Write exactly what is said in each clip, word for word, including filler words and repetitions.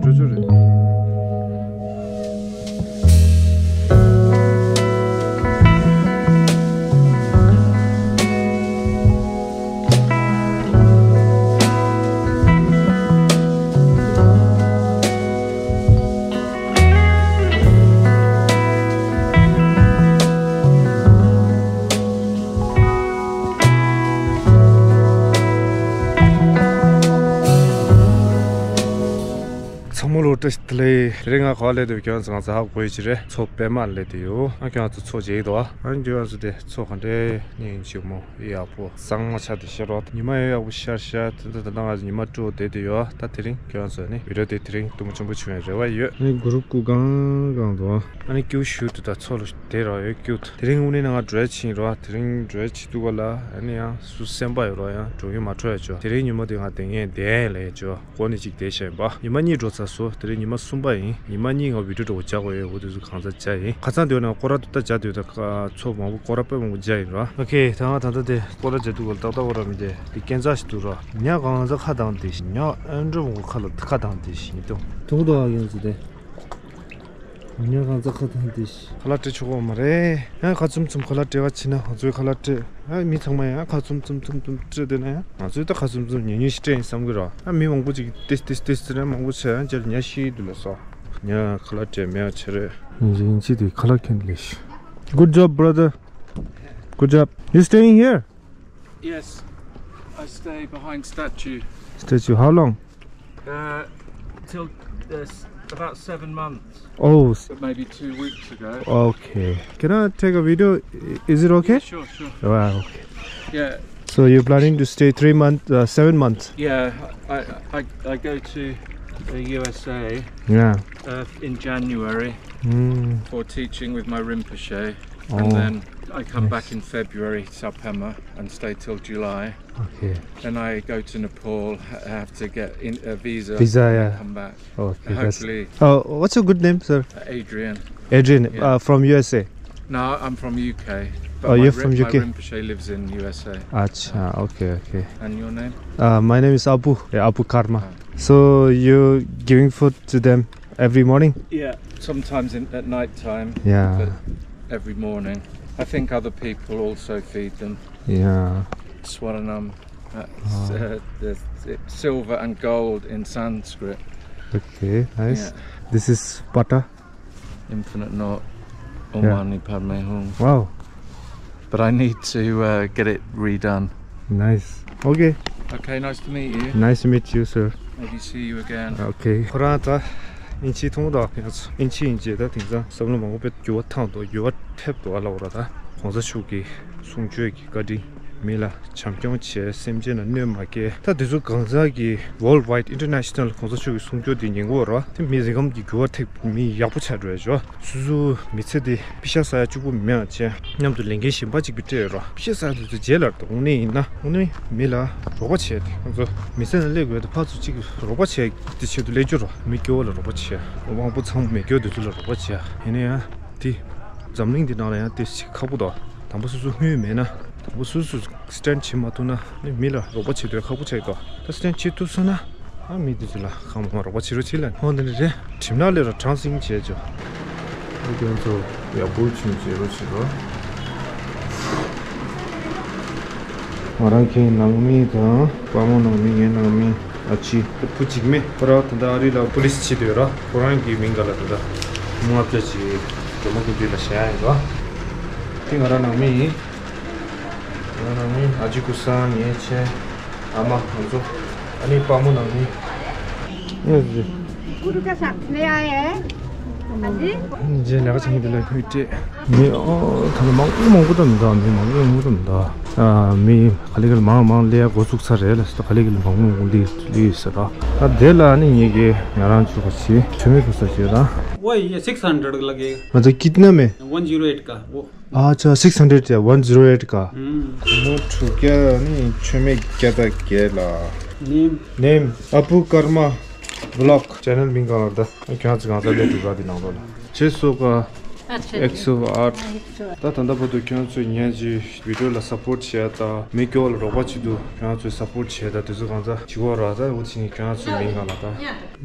འགྲོ་ཆོག་རེད། ཚང་མ་ལོ་བཀྲ་ཤིས་བདེ་ལེགས། དེ་རིང་ང་ག་པར་སླེབས་འདུག་ཁྱེད་རང་ཚོ་ང་ཚོ་ཧ་གོ་ཡི་ཅི་རེད། མཚོ་པད་མར་སླེབས་བསྡད་ཡོད། ཨ་ཁྱེད་རང་ཚོ་མཚོ་མཇལ་གྱི་འདུག་ཨ་ཁྱེད་རང་ཚོ་དེ་མཚོ་ག་འདྲའི་སྙིང་རྗེ་མོ་ཡག་པོ་གཙང་མ་ཆགས་བསྡད་ཤག་རོ། ཉི་མ་ཡང་ཡག་པོ་ཤར་ཤག་དེ་ཚོ་ད་ལྟ་ང་ཚོ་ཉི་མ་དཀྲོག་བསྡད་དེ་ཡོད། ད་དེ་རིང་ཁྱེད་རང་ཚོ་ནི་བི་ཌིའོ་དེ་དེ་རིང་སྟོང་པ་ཆེན་པོ་བྱུང་བའི་རེ་བ་ཡོད། ཨ་ནི་གུ་རུབ་སྐུ་གང་གང་འདུག་ཨ་ནི་ཀྱུ་ཤུ་དུ་ད་མཚོ་ལ་དེ་རོ་ཡོད་ཀྱུ། དེ་རིང་དངོས་གནས་ནང་ང་འགྲོ་ཡ་ཕྱིན་རོ། དེ་རིང་འགྲོ་ཡ་ཕྱིན་འདུག་ག་ལ། ཨ་ནི་ཡང་སུ་སེམས་པ་ཡོད་རོ། ཡང་འགྲོ་གི་མ་འཕྲོ་ཡ་ཅོ། དེ་རིང་ཉི་མ་དེ་ང་དེ་ངས་བསྡད་ཡ་ལ་ཡ་ཅོ། སྒོ་ནས་གཅིག་བསྡད་བཞག་ཡིན་པ། ཉི་མ་གཉིས་འགྲོ་ཚར་སོང་། དེ་རིང་ཉི་མ་གསུམ་པ་ཡིན། ཉི་མ་གཉིས་ང་བི་ཌིའོ་འདྲ་བོ་རྒྱག་དགོས་ཡོད། འོ་དེ་ཚོ་གང་ཚ་བྱ་ཡིན། ཁ་སང་དེ་ན་སྐོར་ར་ཏག་ཏག་བྱ་དུས་ད་ཁ་མཚོ་མང་པོ་སྐོར་ར་དཔེ་མང་པོ་བྱ་ཡིན་རོ། ཨོ་ཁེ། ད་ང་ད་ལྟ་དེ་སྐོར་ར་བྱ་དུས་ག་ལ་ཏག་ཏག་འོ་ར་མི་དེ་དེ་སྐྱེན་ཚ་ཞིག་འདུག་རོ། ཉ་གང་ཚ་ཁ་བཏང་དེ་ཞིག་ཉ་ཨེ་འདྲ་མང་པོ་ཁ་ལ་ཁ་བཏང་དེ་ཞིག་ཡིན་དུས་ཐུག་འདུག་ཨ་ཡོང་ཚུལ་དེ། ཉ་གང་ཚ་ཁ་བཏང་དེ་ཞིག་ཁ་ལག་སྤྲད་ཆོག་གོ་མ་རེད། ཡང་ཁ་ཚུམ་ཚུམ་ཁ་ལག་སྤྲད་པ་ཕྱིན་ན་ང་ཚོའི་ཁ་ལག་སྤྲད། ཡང་མི་ཚང་མ་ཡང་ཁ་ཚུམ་ཚུམ་ཚུམ་ཚུམ་སྤྲད་བསྡད་ན་ཡང་ང་ཚོས་ད་ཁ་ཚུམ་ཚུམ་ཉུང་ཉུང་ཞིག་སྤྲད་ཡིན་བསམ་གི་རོ། ཡང་མི་མང་པོ་ཅིག་ཏེ་ཏེ་ཏེ་ཏེ་ར་མང་པོ་བྱས་ཡང་རྗེས་ལ་ཉ་ཤི་འདུག་ལ་སོ། ཉ་ཁ་ལག་སྤྲད་མེད་པ་བྱས་རེད། ཡིན་གཅིག་ཡིན་གཅིག་དེ་ཁ་ལག་ཁྱེར་ལས་ཤི། Good job, brother. Good job. You staying here? Yes, I stay behind statue. Statue. How long? Uh, till uh, s- about seven months, Oh, s- but maybe two weeks ago. Okay. Can I take a video? I- Is it okay? Sure, sure. Wow, okay. Yeah, So you're planning to stay three months, uh, seven months? Yeah, I, I, I go to the U S A Yeah. uh, in January Mm. for teaching with my Rinpoche, and Oh, then I come back nice. in February, Sapema, and stay till July. Okay. Then I go to Nepal. I have to get in a visa. Visa, yeah. Come back. Okay, that's Hopefully, Oh, what's your good name, sir? Adrian. Adrian, Yeah. uh, from U S A. No, I'm from U K. But Oh, my you're Rin- from My U K? Rinpoche lives in U S A. Acha, okay, okay. And your name? Uh, my name is Apu, yeah, Apu Karma. Ah. So you giving food to them every morning? Yeah, sometimes in, at night time. Yeah. But every morning. I think other people also feed them. Yeah. Swaranam. That's Oh. uh, the, the silver and gold in Sanskrit. Okay, nice. Yeah. This is pata. Infinite knot. Om Yeah. Mani Padme Hum. Wow. But I need to uh, get it redone. Nice. Okay. Okay, nice to meet you. Nice to meet you, sir. Maybe see you again. Okay. ཁོ་རང་ད་ཨིན་ཇི་མཐོང་དང་ཡང་ཨིན་ཇི་ཨིན་ཇི་ད་དེང་སང་བསམ་བློ་མང་པོ་དཔེ་འགྱུར་བ་ཐང་དུ་འགྱུར་བ་ཐེབས་འདུག་ཨ་ལ་འོ་ར། ད་གོང་ས་མཆོག་གི་གསུང་ཆོས་ཀྱི་བཀའ་དྲིན། མི་ལ་བྱམས་སྐྱོང་བྱས། སེམས་ཅན་ལ་གནོད་མ་སྐྱེལ། ད་དེ་ཚོ་གང་ཟག་གི་World Wide International གོང་ས་མཆོག་གི་གསུང་ཆོས་དེ་ཉན་གོ་ར། དེ་མི་རིགས་ཁམས་ཀྱི་འགྱུར་བ་ཐེབས། མི་ཡག་པོ་ཆགས་འགྲོ་ཡ་ཅོ། སོ་སོ་མི་ཚེ་དེ་པི་ཤ་ཟ་ཡ་གཅིག་པུ་མེད་པ་བྱས། མཉམ་དུ་ལས་འགན་གཞན་པ་གཅིག་པུ་སྤྲད་ཡོད་ར། པི་ཤ་ཟ་ཡ་དེ་ཚོ་རྗེས་ལ་དུ་དངོས་གནས་ཡིན་ན་དངོས་གནས་མི་ལ་རོགས་པ་བྱས་ཏེ། ང་ཚོ་མི་ཚེ་ནང་སླེབས་དགོས་ཏེ་ཕར་ཚུར་གཅིག་རོགས་པ་བྱས་ཏེ་ཆེད་དུ་སླེབས་རྒྱུ་ར། མི་སྐྱོ་བོ་ལ་རོགས་པ་བྱས། དབང་པོ་ཚང་མ་མེད་སྐྱོ་དེ་ཚོ་ལ་རོགས་པ་བྱས། ཡིན་ན་ཡང་དེ་འཛམ་གླིང་འདི་ནང་ལ་ཡང་དེ་ཞིག་ཁག་པོ་འདུག་དང་པོ་སོ་སོ་ཧུན་མེད་ན། དང་པོ་སོ་སོ་stand བྱེད་མ་ཐུབ་ན་ནི་མི་ལ་རོགས་པ་བྱེད་དུས་ཁག་པོ་ཆགས་ཀྱི་འདུག་ད་stand བྱེད་ཐུབ་སོང་ན། ཨ་མི་དེ་ཚོ་ལ་གང་མང་རོགས་པ་བྱེད་རོགས་བྱེད་ལ། ཧོ་འདི་ནི་རེད། གྲིམ་ནག་ལས་ར་གྲངས་སིང་བྱས་ཅོ། ཨ་ཁྱོད་ཚོ་ཡག་པོ་བྱུང་བྱེད་རོགས་བྱེད་རོགས། ང་རང་གི་ནང་མི་དང་དཔའ་མོ་ནང་མི། ངའི་ནང་མི་ཨ་ཅི་བུ་འཇིགས་མེད་ཁོ་རང་ད་ལྟ་ཨ་རི་ལ་པུ་ལིས་བྱེད་དུས་ར། ཁོ་རང་གི་མིང་ག་ལ་ད་ལྟ་མོ་ཨ་ཅག་ཅིག་སྒྲོལ་མ་ཀུན་འདུས་ལ་བཞག་ཡ་ཡིན་ར། དེ་ང་རང་ནང་མི་ཡིན། ང་རང་ནང་མི་ཨ་ཅི་ཀུ་སང་ངའི་ཆེ་ཨ་མ་ང་ཚོ། ཨ་ནི་དཔའ་མོ་ནང་མི། ངས་ཟེར། ཀུ་རུ་ཀ་ཤག་ལེ་ཨ་ཡེ། ཨ་ཅི། རྗེས་ལས་ཀ་བྱེད་མཁན་དེ་ལ་ཁུལ་སྤྲད། མི་ཨོ་ད་ནི་མང་པོ་མང་པོ་ད་མི་འདུག་མི་མང་པོ་མང་པོ་ད་མི་འདུག་ཨ་མི་ག་ལེ་ག་ལེ་མང་མང་སླེབས་ཡ་འགོ་ཚུགས་ཚར་རེད་ལ་ཟེར། ད་ག་ལེ་ག་ལེ་མང་པོ་མང་པོ་འདི་སླེབས་ཡོད་ཟེར་ར། ད་དེ་ལ་ནི་ངེད་ཀྱི་ང་རང་ཚོ་ག་ཞིག་མཆོད་མེ་ཕུལ་ས་ཞིག་ར། वही है, six hundred लगे। मतलब कितना में? One zero eight का। वो अच्छा, six hundred का, वन ज़ीरो एट का। हम्म। वो ठुकिया नहीं, छुमे क्या था केला। नेम। नेम अपू कर्मा ब्लॉग। चैनल मिंग का लड़दा। क्या च गांजा ले दुगा दिन आंदो ला। छह सौ का। X of Art. ད་ད་ལྟ་བར་དུ་ཁྱོད་ཚོས་ངའི་བི་ཌིའོ་ལ་སབ་པོར་ཊི་བྱས་དང་མི་སྐྱོ་བ་ལ་རོགས་པ་བྱེད་དུ་ཁྱོད་ཚོས་སབ་པོར་ཊི་བྱས་དང་དེ་ཚོ་གང་ཚ་བྱེད་དགོས་ར། ད་འུ་ཚོ་ནི་ཁྱོད་ཚོའི་མིང་གང་ལ་ད།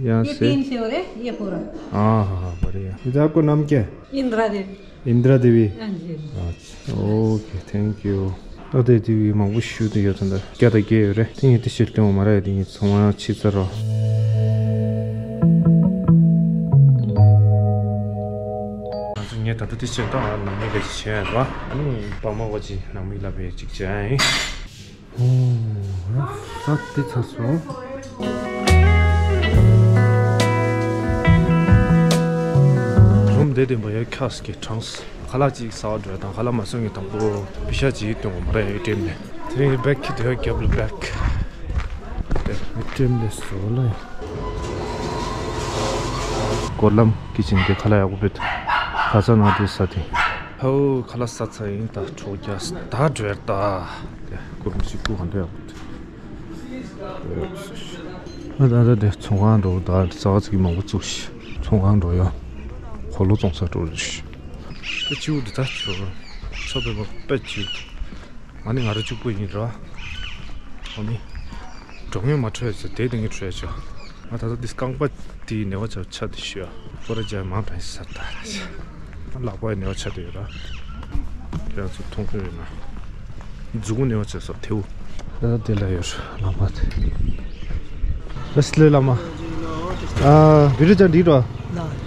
ཡང་སེ། ये तीन से हो रहे, ये पूरा। हाँ, हाँ, हाँ, बढ़िया। इधर आपको नाम क्या है? इंदिरा देवी। इंदिरा देवी। हाँ जी। अच्छा, ओके, thank you। ད་དེ་དེ་བི་མང་པོ་ཞུ་དུ་ཡོད་ཙང་ད་བརྒྱ་དང་བརྒྱད་ཡོད་རེད། དེ་ངས་དེ་ཕྱིར་སྟོན་བ་མ་རེད། དེ་ངས་ཚང་མ་ཕྱི་ཚར་རོ། ང་ཚོ་ངས་ད་ལྟ་དེ་ཕྱིར་ད་ནང་མི་ལ་ཅིག་བྱས་ཡོད་ར། ཨ་ནི་པ་མ་བ་ཅིག་ནང་མི་ལ་བས་ཅིག་བྱས་ཡིན། ཨོ། ད་དེ་ཚར་སོང་། རུམ་བསྡད་བསྡད་པ་ཡ་ཁ་སྐད་གྲངས། ཁ་ལག་ཅིག་ཟ་བར་འགྲོ་དང་ཁ་ལག་མ་སོང་ངས་དང་པོ་པི་ཤ་ཅིག་སྟོན་དགོས་མ་རེད། ཨེ་ཊི་ཨེམ་ནས། དེ་རིང་བེག་ཁྱི་དེ་བ་རྒྱབ་ལ་བེག། ཨེ་ཊི་ཨེམ་ནས་བཟོ་ལ། སྒོ་ལམ་ཀི་ཅན་དེ་ཁ་ལག་ཡག་པོ་ཕུད། ཁ་ས་ན་དེ་ས་དེ། ཧོ་ཁ་ལག་ཟ་ཚར་ཡིན། ད་ཁྲོ་རྒྱ་ད་འགྲོ་ཡར་ད། དེ་སྐོར་མི་ཞིག་སྐུ་གང་འདྲ་ཡག་པོ་ཕུད། ཨ་ད་ད་དེ་ཚོང་ཁང་འགྲོ་ད་རྩ་བ་ཚིག་མང་པོ་བཙུགས་ཤིག་ཚོང་ཁང་འགྲོ་ཡོད། གོ་ལོ་བཙོང་ས་འགྲོ་རེད་ཤག་དཔེ་སྐྱིད་པོ་འདུག་ད་ཁྱོད་ཚོ་དཔེ་མ་དཔེ་སྐྱིད་པོ་འདུག་ཨ་ནི་ང་རང་གཅིག་པུ་ཡིན་ར། ཨ་ནི་འགྲོ་ངེས་མ་འཕྲོད་ཚེ་དེ་དེ་ངས་འཕྲོད་ཆོག་ང་ད་ལྟ་འདི་རྐང་པ་དེའི་ནེ་བ་ཆ་ཆ་དེ་ཞུ་ཨ། སྐོར་ར་རྒྱ་མང་དྲགས་ས་ད་ར་ཤག་ལག་པའི་ནེ་བ་ཆ་དེ་ཡོད་ར། ཁྱེད་རང་ཚོ་མཐོང་གི་ཡོད་ན། མཛུ་གུ་ནེ་བ་ཆ་ས་ཐེའུ། ད་ལྟ་དེ་ལ་ཡོད་ལག་པ་དེ། བསི་ལེ་བླ་མ། ཨ་བི་ཌིའོ་ཅན་འདི་རོ།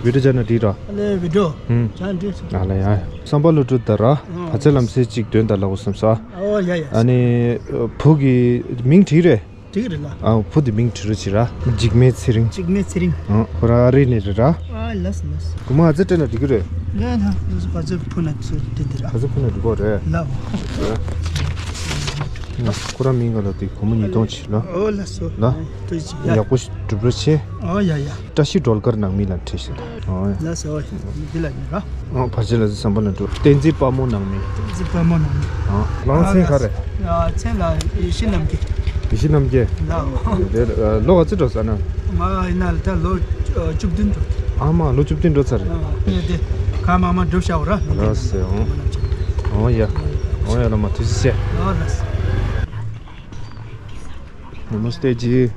བི་ཌིའོ་ཅན་འདི་རོ། ཨ་ལེ་བི་ཌིའོ། ཧུམ། ཅན་འདི་སོ། ཨ་ལེ་ཡ། བསམ་པ་ལོ་དྲུག་ད་ར། ཕ་ཚེ་ལམ་སེ་གཅིག་དོན་དག་ལ་འོ་བསམ་ས། ཨོ་ཡ་ཡ། ཨ་ནི་བུ་གི་མིང་བྲིས་རེད། འགྲིག་རེད་ལ། ཨ་བུ་དེ་མིང་བྲིས་རོགས་བྱེད་ར། འཇིགས་མེད་ཚེ་རིང་། འཇིགས་མེད་ཚེ་རིང་། ཨ་ཁོ་རང་ཨ་རི་ནས་རེད་ར། ཨ་ལགས་ལགས། སྒོ་མ་ཨ་ཙི་སྤྲད་ན་འགྲིག་གི་རེད། ལགས་ལགས། ཨ་ཙི་ཕུ་ན་ཚུ་དེ་དེ་ར། ཨ་ཙི་ཕུ་ན་འགྲིག་གོ་རེད། ལགས། ཁོ་རང་མིང་ག་ལ་དེ་སྒོ་མ་ཉིས་སྟོང་བྱེད་ལ། ཨོ་ལགས་སོ། ལ། ཡག་པོ་ཞིག་སྒྲུབ་རོགས་བྱེད། ཨོ་ཡ་ཡ། བཀྲ་ཤིས་སྒྲོལ་དཀར་ནང་མི་ལ་འཕྲད་ཤིག་ཨོ་ཡ། ལགས་སོ། འདི་ལ་ཉོ་ར། ཨ་བར་ཆད་ལ་ཟི་བསམ་པ་ལ་འགྲོ། བསྟན་འཛིན་དཔལ་མོ་ནང་མི། བསྟན་འཛིན་དཔལ་མོ་ནང་མི། ཨ་ལང་ཚན་ག་རེ། ཨ་མཚན་ལ་ཡེ་ཤེས་རྣམ་རྒྱལ། ཡེ་ཤེས་རྣམ་རྒྱལ། ལགས། དེ་ལོ་ག་ཚོད་འགྲོ་ས་ན། ང་ཡིན་ན་ལ་ད་ལོ་བཅུ་བདུན་འགྲོ། ཨ་མ་ལོ་བཅུ་བདུན་འགྲོ་ཚར་རེད། ཨ་དེ་ག་མ་མ་འགྲོ་བྱའོ་ར། ལགས་སེ། ཨོ་ཡ། ཨོ་ཡ་ལ་མ་དུས་ཚོད་བྱས། ཨོ་ལགས། नमस्ते जी।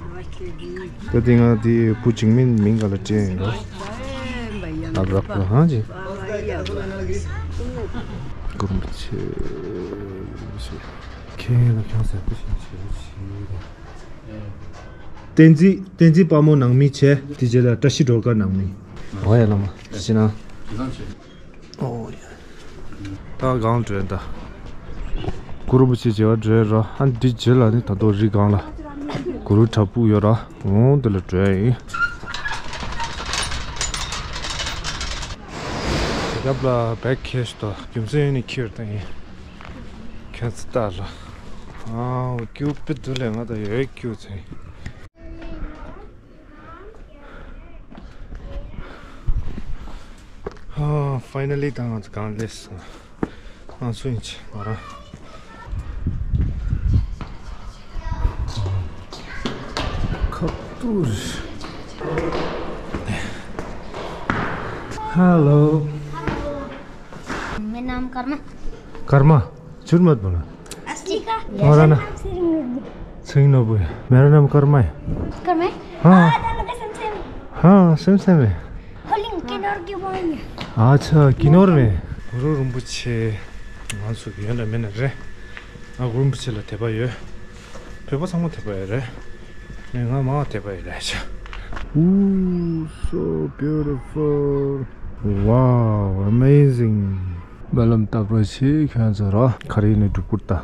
ད་དེ་ང་དེ་བུ་འཇིགས་མེད་མིང་ག་ལ་སྤྲད་ཡིན་རོ། ཨ་རག་པ་ཧང་ཅི། གུར་མི་ཆེ། ཁྱེད་ལ་ཁྱང་ཟེར་པོ་ཞིག་བྱེད་ཀྱི། བསྟན་འཛིན་བསྟན་འཛིན་དཔའ་མོ་ནང་མི་བྱས། དེ་རྗེས་ལ་བཀྲ་ཤིས་སྒྲོལ་དཀར་ནང་མི། ཨོ་ཡ་ལ་མ་ཤི་ན། ཨོ་ཡ། ད་གང་འགྲོ་ཡིན་ད། གུ་རུ་བུ་ཆེ་བྱེ་བ་འགྲོ་ཡིན་ར། ཨ་འདི་རྗེས་ལ་ནི་ད་དུང་རི་སྒང་ལ། གུ་རུ་བྲག་ཕུག་ཡོད་ར། འོང་དེ་ལ་འགྲོ་ཡ་ཡིན། རྒྱབ་ལ་བེག་ཁྱེར་ཤོག་དང་རྒྱུ་མཚན་ཡིན་ནི་ཁྱེར་དང་ཡིན། ཁྱེད་ཚོ་ལྟ་ལ། ཨ་སྐྱུག་པི་དུ་ལས་ང་ད་ཡོད་སྐྱུག་ཚེ། ཧ། ཕའི་ནལ་ལི་ད་ང་ཚོ་གང་སླེབས་སོང་། ང་ཚོ་ཡིན་ཆེ་མ་ར། ཁ་ཏུར། ཧེ་ལོ། मेरा नाम कर्मा। कर्मा। झूठ मत बोलना। असली का? हमारा ना नाम सिंह नूरपुर। सिंह नूरपुर। मेरा नाम कर्मा है। कर्मा है? हाँ। हाँ, दोनों का सेम सेम है। हाँ, सेम सेम है। होलिंग किन्नौर की बहन है। अच्छा, किन्नौर में। གུ་རུ་རིན་པོ་ཆེ། ང་ཚོ་གི་ཡོད་ན་མེད་ན་རེད། ང་གུ་རུ་རིན་པོ་ཆེ་ལ་དད་པ་ཡོད། བོད་པ་ཚང་མ་དད་པ་ཡོད་རེད། ངས་ང་མང་དད་པ་ཡོད་རེད་ཤག Ooh, so beautiful. Wow, amazing. སྨོན་ལམ་བཏབ་རོགས་བྱེད་ཁྱོད་ཚོ་ར། ག་རེ་ནས་སྒྲུབ་ཀུར་ལྟ།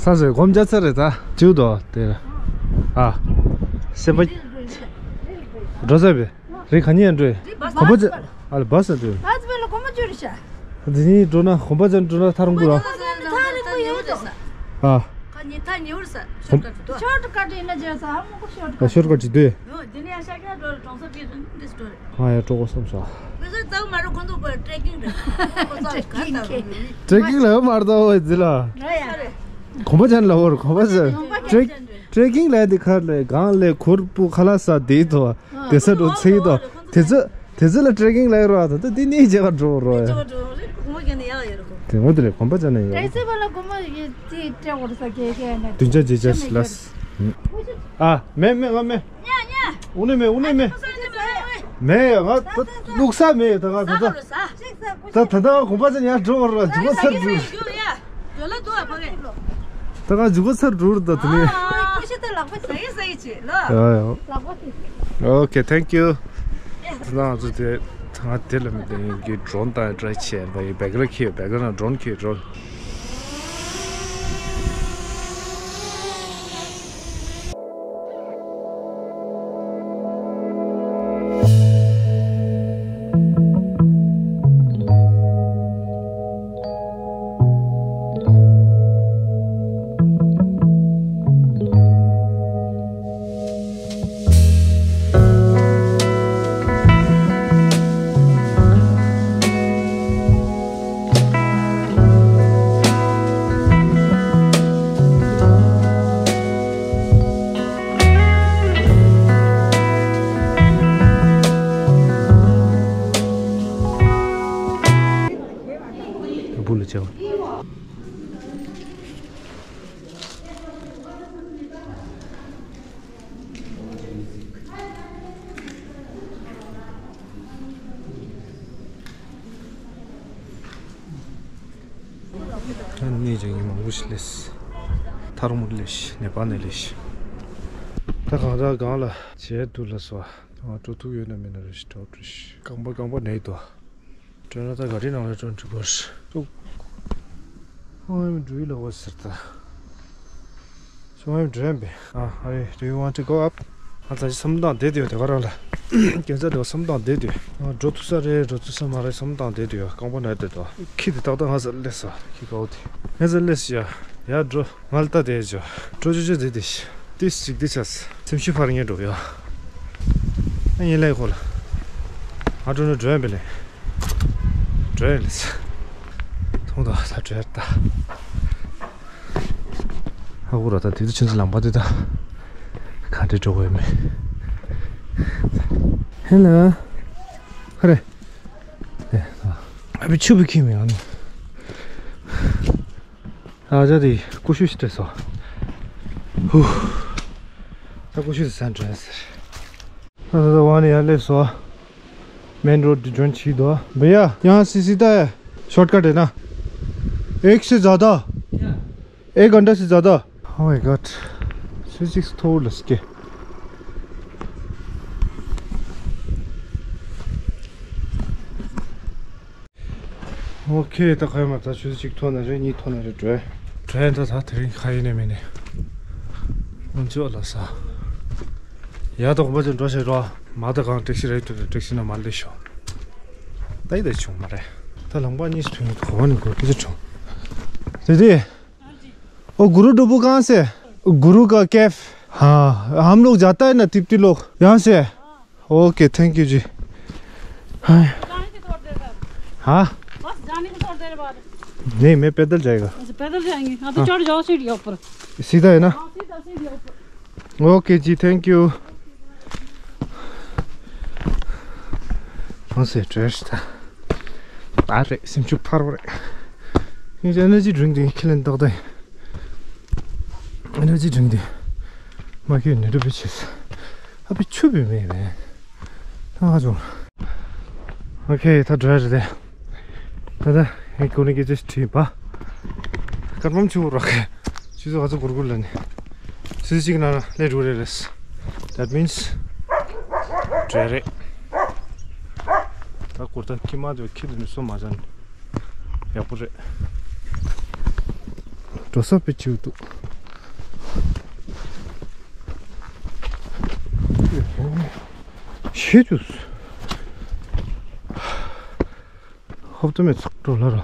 ས་ཟེར་སྒོམ་རྒྱག་ཚར་རེད་ད། བཅུག་དོ་དེ། ཨ། སེམས་པ། འགྲོ་ས་བས། རི་ག་ཉེ་འགྲོ། གོམ་པ་ཅན། ཨ་ལ་བ་ས་འགྲོ། ཨ་ཙི་པ་ལ་གོམ་པ་ཅོ་རི་ཤ། འདི་ནི་འགྲོ་ན་གོམ་པ་ཅན་འགྲོ་ན་ཐག་རིང་པོ་ར། ཐག་རིང་པོ་ཡོད་དོ་ས། ཨ། ཉི་ཐ་ཉི་འུར་ས་ཤོར་ཀ་ཏུ། ཤོར་ཀ་ཏུ་ཡིན་ན་བརྗོད་ས་ཧ་མོ་ཀོ་ཤོར་ཀ་ཤོར་ཀ་ཅི་དུས། འོ་དེ་ནས་ཡང་ཤ་ཀ་འགྲོ་རེ་གྲོང་གསེབ་ཀྱི་འདི་འགྲོ་རེ། ཨ་ཡ་གྲོགས་པོ་བསམ་སོ། མི་ཚོ་ཙག་མ་རུ་ཁོང་ཚོ་པར་ཊེ་ཀིང་རེ། ཁོ་ཚོ་ག་ལྟ་རུ། ཊེ་ཀིང་ལ་མར་ཏོ་འོ་ཟི་ལ། ར་ཡ། གོམ་པ་ཅན་ལ་འོར་གོམ་པ་ཅན། ཊེ་ཀིང་ལ་འདི་ཁར་ལས་གང་ལས་ཁུར་པུ་ཁ་ལ་ས་དེ་དོ། དེ་ས་འགྲོ་ཚེ་དོ། དེ་ཚོ། དེ་ཚོ་ལ་ཊེ་ཀིང་ལ་ཡོད་ར་ད་ད་དེ་ནས་རྒྱ་གར་འགྲོ་རོ་ཡ། དེ་ངོ་དེ་ལས་གོམ་པ་ཅན་ཡོད། ཊེ་ཀིང་ལ་གོམ་པ་ཡི་ཏི་ཏྲེ་འོར་ས་ཀེ་ཀེ་ནས། བདུན་ཅག་རྗེས་ཅག་ལ། ཨ་མེ་མེ་ང་མེ། ཨུ་ནེ་མེ་ཨུ་ནེ་མེ། མེ་ཡ་ང་ད་ལུག་ས་མེ་ད་ང་ད་ད། ད་ད་ད་གོམ་པ་ཅན་ཡར་འགྲོ་རོ་འཇུག་པ་ཚར་འགྲོ། ད་ང་འཇུག་པ་ཚར་འགྲོ་ར་ད་དེ་ནས། ཡ་ཡ། Okay, thank you. ང་ཚོ་དེ་ང་དེ་ལ་མི་དེ་གི་ཌོ་རོན་དང་ཊ་རའེ་བྱས་པ་ཡི་བེག་ར་ཁྱེར་བེག་ར་ན་ཌོ་རོན་ཁྱེར་ཌོ་རོན། བུ་ལ་བྱ་བ། ད་ནས་ཀྱང་ཡིན་མང་པོ་ཞིག་སླེབས། ཐ་རུང་སླེབས་ཤི་ནེ་པཱལ་ནས་སླེབས་ཤི། ད་གང་ལྟར་གང་ལ་བྱས་འདུག་ལ་སོ། ང་འགྲོ་ཐུབ་ཡོད་ན་མེད་ན་རེ་ཞིག་འགྲོ་འགྲོ་ཤི་རྐང་པ་རྐང་པ་ནས་འདུག་བྲོས་ན་ད་ག་རེ་ནང་ལ་འགྲོ་འགྲིག་གོ་ཤི་འདུག་ཧོང་ཡམ་འགྲོ་ཡི་ལ་བ་ཟེར་ད། So I'm dreaming. Ah, are, do you want to go up? ང་ད་ཅི་བསམ་བློ་བཏང་བསྡད་དུས་དེ་ག་རང་ལ། རྒྱལ་ས་དེ་བསམ་བློ་བཏང་བསྡད་དུས། ང་འགྲོ་ཐུབ་ས་རེད་འགྲོ་ཐུབ་ས་མ་རེད་བསམ་བློ་བཏང་བསྡད་དུས་རྐང་པ་ན་བསྡད་དོ། ཁྱི་དེ་ཏག་ཏག་ང་ས་སླེབས་ས་ཁྱི་གའོ་དེ། ང་ས་སླེབས་ཡ། ཡ་འགྲོ། ང་ལ་ལྟ་བསྡད་ཅོ། འགྲོ་ཅོ་ཅོ་བསྡད་དེ་ཤི། ཏིས་ཅིག་འདི་ཆ། སེམས་ཤུགས་འཕར་ངེས་འགྲོ་ཡ། ཨ་ཡིན་ལས་ཁོ་ལ། ང་འགྲོ་ནས་འགྲོ་ཡ་བེ་ལེ། འགྲོ་ཡ་ལེ། མཐོང་དང་ད་འགྲོ་ཡ་ད། ཧ་གོ་ར་ད་དེ་དུས་ཆུ་ཚོད་ལམ་པ་དེ་ད། ག་འདྲེ་འགྲོ་དགོས་མེད། ཧེ་ལ། ཧ་རེ། ཨ་བི་ཆུ་བི་ཁྱི་མི་ཡང་ནི། ཨ་ཅག་དེ་ཀུ་ཤུ་ཞིག་སྤྲད་སོ། ཧུ། ད་ཀུ་ཤུ་དེ་ས་འདྲ་ཟེར། ད་ད་ད་ཝང་ནས་ཡར་སླེབས་སོ། མེན་རོ་ཌི་ཇོན་ཆི་དོ། བེ་ཡ། ཡང་སི་སི་ད་ཡ། ཤོར་ཀ་ཊ་ཧེ་ན། ཨེག་སི་ཛ་ད། ཨེག་གྷན་ཊ་སི་ཛ་ད། Oh my God. སུ་ཞིག་ཐོར་ལ་སྐྱེ། ཨོ་ཁེ། ད་ག་ཡོད་མ་ད་ཆུ་ཚོད་གཅིག་ཐོན་ན་རེད་གཉིས་ཐོན་ན་རེད་འགྲོ། འགྲོ་ཡ་ད་ད་དེ་རིང་ཁ་ཡིན་ནས་མིན་ནས། ཨོ་ཅོ་ལ་ས། ཡ་ད་གོམ་པ་ཅན་འགྲོ་ཤེས་རོ། མ་ད་གང་ཊེག་སི་རེད་འགྲོ་ཊེག་སི་ན་མ་ལས་ཤོག་ད་ཡི་ད་བྱུང་མ་རེད། ད་ལང་པ་གཉིས་སུ་ཐོན་གོ་བ་ནི་གོ་ཁི་ཚོ་བྱུང་། དེ་དེ། ओ गुरु डुबू कहाँ से? गुरु का कैफ। हाँ, हम लोग जाता है ना तिप्टी लोग, यहाँ से। ओके, थैंक यू जी। हाँ। जाने की थोड़ी देर बाद। हाँ? बस जाने की थोड़ी देर बाद। नहीं, मैं पैदल जाएगा। अच्छा, पैदल जाएंगे। हाँ, तो हाँ। चढ़ जाओ सीढ़ियों पर। सीधा है ना? हाँ, सीधा सीढ़ियों पर। ओके जी, thank you. ཁོང་ཚོས་བྲོས་ཤི་ད། ད་རེད་སེམས་ཤུགས་འཕར་བ་རེད། ངས་ཨེ་ནར་ཇི་ཌི་རིང་དེ་ཁས་ལེན་ཏག་ཏག་ཡིན། ཨེ་ནར་ཇི་ཌི་རིང་དེ། མ་ཁྱོད་ནུས་སྟོབས་བེད་ཆེ་ས། ཨ་ཕི་ཆུ་བེད་མེད་མེད། ད་ང་ཚོ། ཨོ་ཁེ་ད་བྲོས་རེད་དེ། ད་ད་ངས་ཀུ་ནི་ཀི་ཅི་ཁྲིད་པ། སྐར་མམ་ཆུ་རོགས་ཁེ། ཆུ་ཚོད་ག་ཚོད་གུར་གུར་ལ་ནི། སུ་ཞིག་ན་ལས་འགྲོ་རེ་རེས། That means། བྲོས་རེད། ད་གུར་དང་ཁྱི་མ་དེ་ཁྱི་དེ་ནི་སོ་མ་ཅན། ཡག་པོ་རེད། འགྲོ་ས་པི་ཆིའུ་འདུག་ཤེས་ཏུ། ཧོབ་ཏུ་མེད་ཚག་འགྲོ་ལ་ར།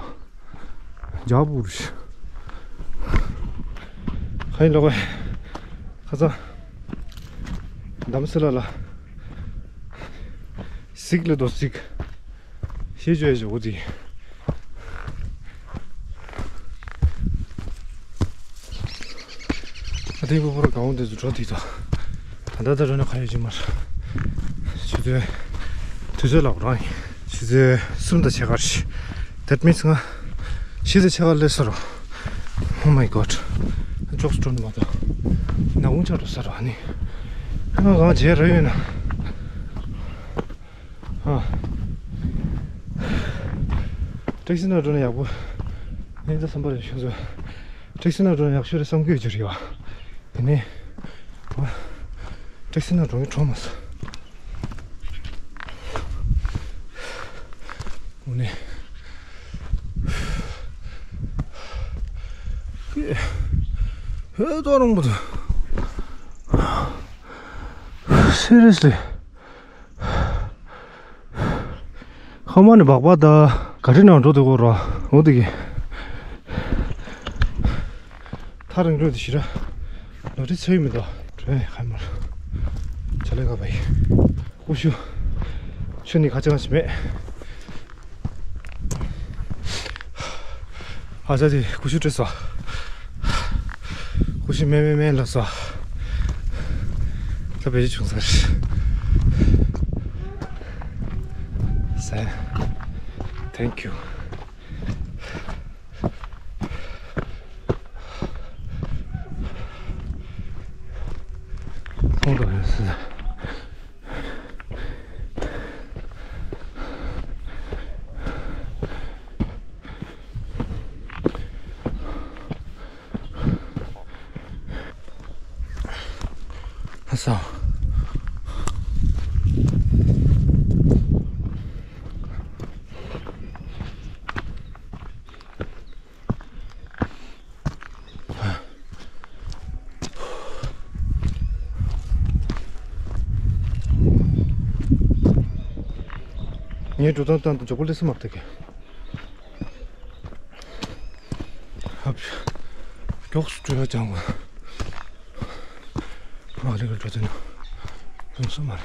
ཇ་བུར་ཤི། ཁ་ ཨ་ནི་ལོག་པའི་ཁ་སང་དམ་སེ་ལ་ལ་གཟིགས་ལ་དོ་གཟིགས་ཤེས་བྱོས་བྱོས་འོ་དེ། ཨ་དེ་བུ་བུར་གང་འོང་དེ་ཚོ་འགྲོ་དེ་དོ། ད་ལྟ་ད་འགྲོ་ན་ག་ཡོད་ཅིག་མར་ཆུ་ཚོད་དུས་ཚོད་ལག་རང་ཡིན། ཆུ་ཚོད་གསུམ་དང་ཕྱེད་ཀ་རེད། That means ང་བཞི་དང་ཕྱེད་ཀ་སླེབས་ས་རོ། Oh my god. ཅོག་སུ་འགྲོ་ནི་མ་གཏོགས་ནག་ཁུང་ཆགས་འགྲོ་ས་རོ། ཨ་ནི་ང་གང་བྱས་ར་ཡོད་ན། ཨ། ཊེག་སི་ནང་འགྲོ་ན་ཡག་པོ། ངས་ད་བསམ་པ་རེ་ཤོད་ཚོད། ཊེག་སི་ནང་འགྲོ་ན་ཡག་ཤོས་རེད་བསམ་གྱི་ཡོད་ཀྱི་རེད་བ། དེ་ནས། ཨ། ཊེག་སི་ནང་འགྲོ་མཁན་གྲོངས་མ་སོང་། དངོས་གནས། ཧེ་ཏོ་རང་པོ་དུ། Seriously. ཁ་མ་ནི་སྦག་སྦག་ད་ག་རི་ནང་འགྲོ་དུ་གོ་རོ། འོ་དེ་གི། ཐག་རིང་རོ་དེ་ཞི་ར། ནོ་རི་ཚོད་མི་འདུག་འགྲོ་ཡ་ཁ་མར། ཆ་ལེ་ག་བའི། ཀུ་ཤུ། ཆུ་ནི་ཁ་ཅང་ཞིག་མེད། ཨ་ཅག་དེ་ཀུ་ཤུ་སྤྲད་སོ། ཀུ་ཤུ་མེ་མེ་མེ་ལ་སོ། ད་བེད་ཅིག་བྱུང་ས་རེད། ཟེར། Thank you. ཁོང་དུ་ཡོད་སྲིད། ཨ་ས། ངའི་འགྲོ་སྟངས་སྟངས་དང་མགྱོགས་པོ་སླེབས་ས་མ་རེད་ཀི། ཧབ། མགྱོགས་སུ་འགྲོ་ཡ་ཅང་བ། མ་རེད་ཀི་འགྲོ་དེ་ན། ཡོང་ས་མ་རེད།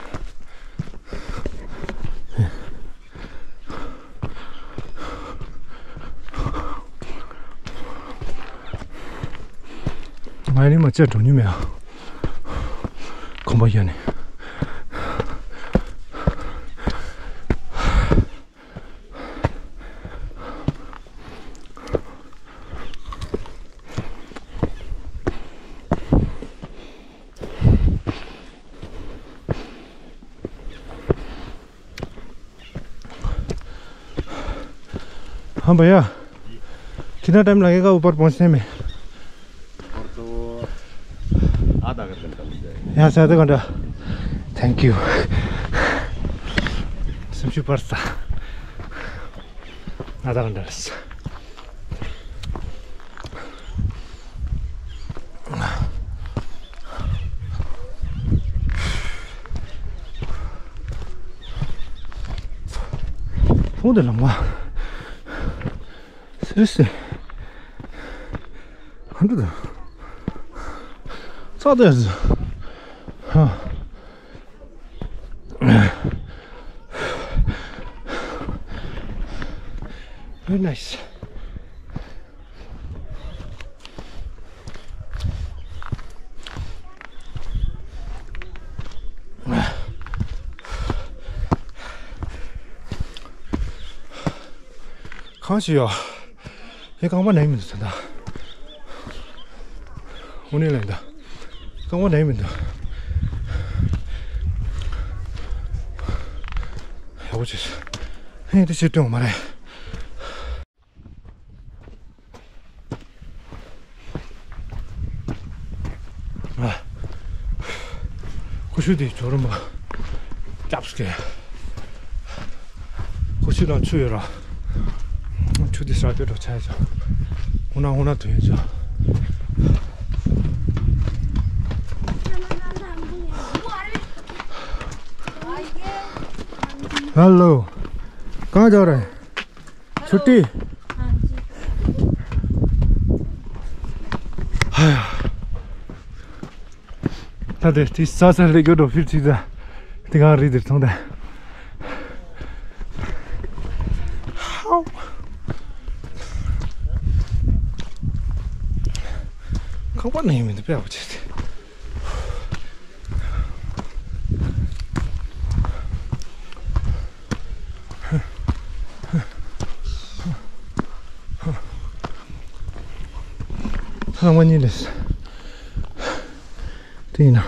ང་ནི་མ་བཅད་འགྲོ་ཉུལ་མེད་ཨ། གོམ་པ་ཡ་ནི། हाँ भैया, कितना टाइम लगेगा ऊपर पहुंचने में? ऊपर तो आधा घंटा लग जाएगा। यहाँ से आधा घंटा। Thank you. Simchi parsa. आधा घंटा बस। ཁོང་དེ་ལམ་ཁ་སི་རི་སི་ག་འདྲ་དང་ཙག་དེ་ཧ། Very nice. གང་ཞིག་ཡོད། ཨེ་རྐང་པ་ན་ཡི་མི་འདུག་ད་ལྟ། དངོས་གནས་ལན་ད། རྐང་པ་ན་ཡི་མི་འདུག་ཡག་པོ་བྱས། ཧེ་དེ་ཕྱིར་སྟོན་མ་རེད། ཨ། ཀུ་ཤུ་དེ་ཇོ་རུ་མ། ཅབ་སི་ཀེ། ཀུ་ཤུ་ནང་ཆུ་ཡོད་ར། ཆུ་དེ་སྲ་ཀེ་འགྲོ་ཆ་ཡ་ཅག་ཧུ་ན་ཧུ་ན་དུ་ཡོད་ཅག Hello. कहाँ जा रहे हैं? छुट्टी? हाँ जी। हाय। ད་དེ་དེ་ས་ས་ལེ་གོ་འགྲོ་ཕིར་ཅིག་ད། དེ་གང་རི་དེར་ཐོང་ད། ཁང་པ་ནས་མི་འདུག་པས་འོ་ཅེ། ལམ་ཁ་གཉིས་ལས། དེ་ཡིན་ན།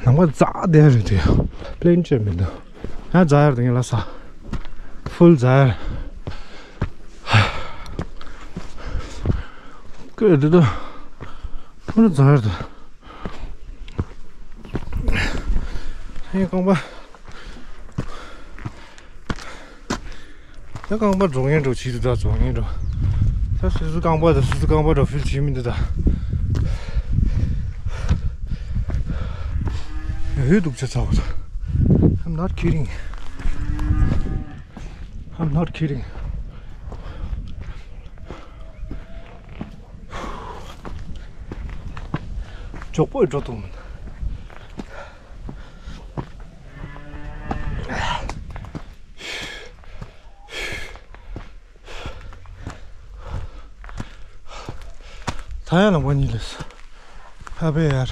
ལམ་ཁ་འཛག་བསྡད་རེད་དེ། པླེན་བྱས་མི་འདུག་ཡང་འཛག་ཡར་དེ་ངས་ལབ་ས། ཕུལ་འཛག་ཡར། ཀོས་དེ་དུ། ཕུལ་འཛག་ཡར་དུ། ཧེ་རྐང་པ། ད་རྐང་པ་འགྲོ་ངན་འགྲོ་བྱེད་དུ་ད་འགྲོ་ངན་འགྲོ། ད་སུ་སུ་རྐང་པ་ད་སུ་སུ་རྐང་པ་འགྲོ་ཕུལ་བྱེད་མི་འདུག་ད། ཡོད་འདུག་ཆ་ཚ་བོ་ད། I'm not kidding. I'm not kidding. མགྱོགས་པོ་འགྲོ་ཐུབ་མིན། ད་ཡང་ལམ་ཁ་གཉིས་ལས། ཧ་པེ་ཡར།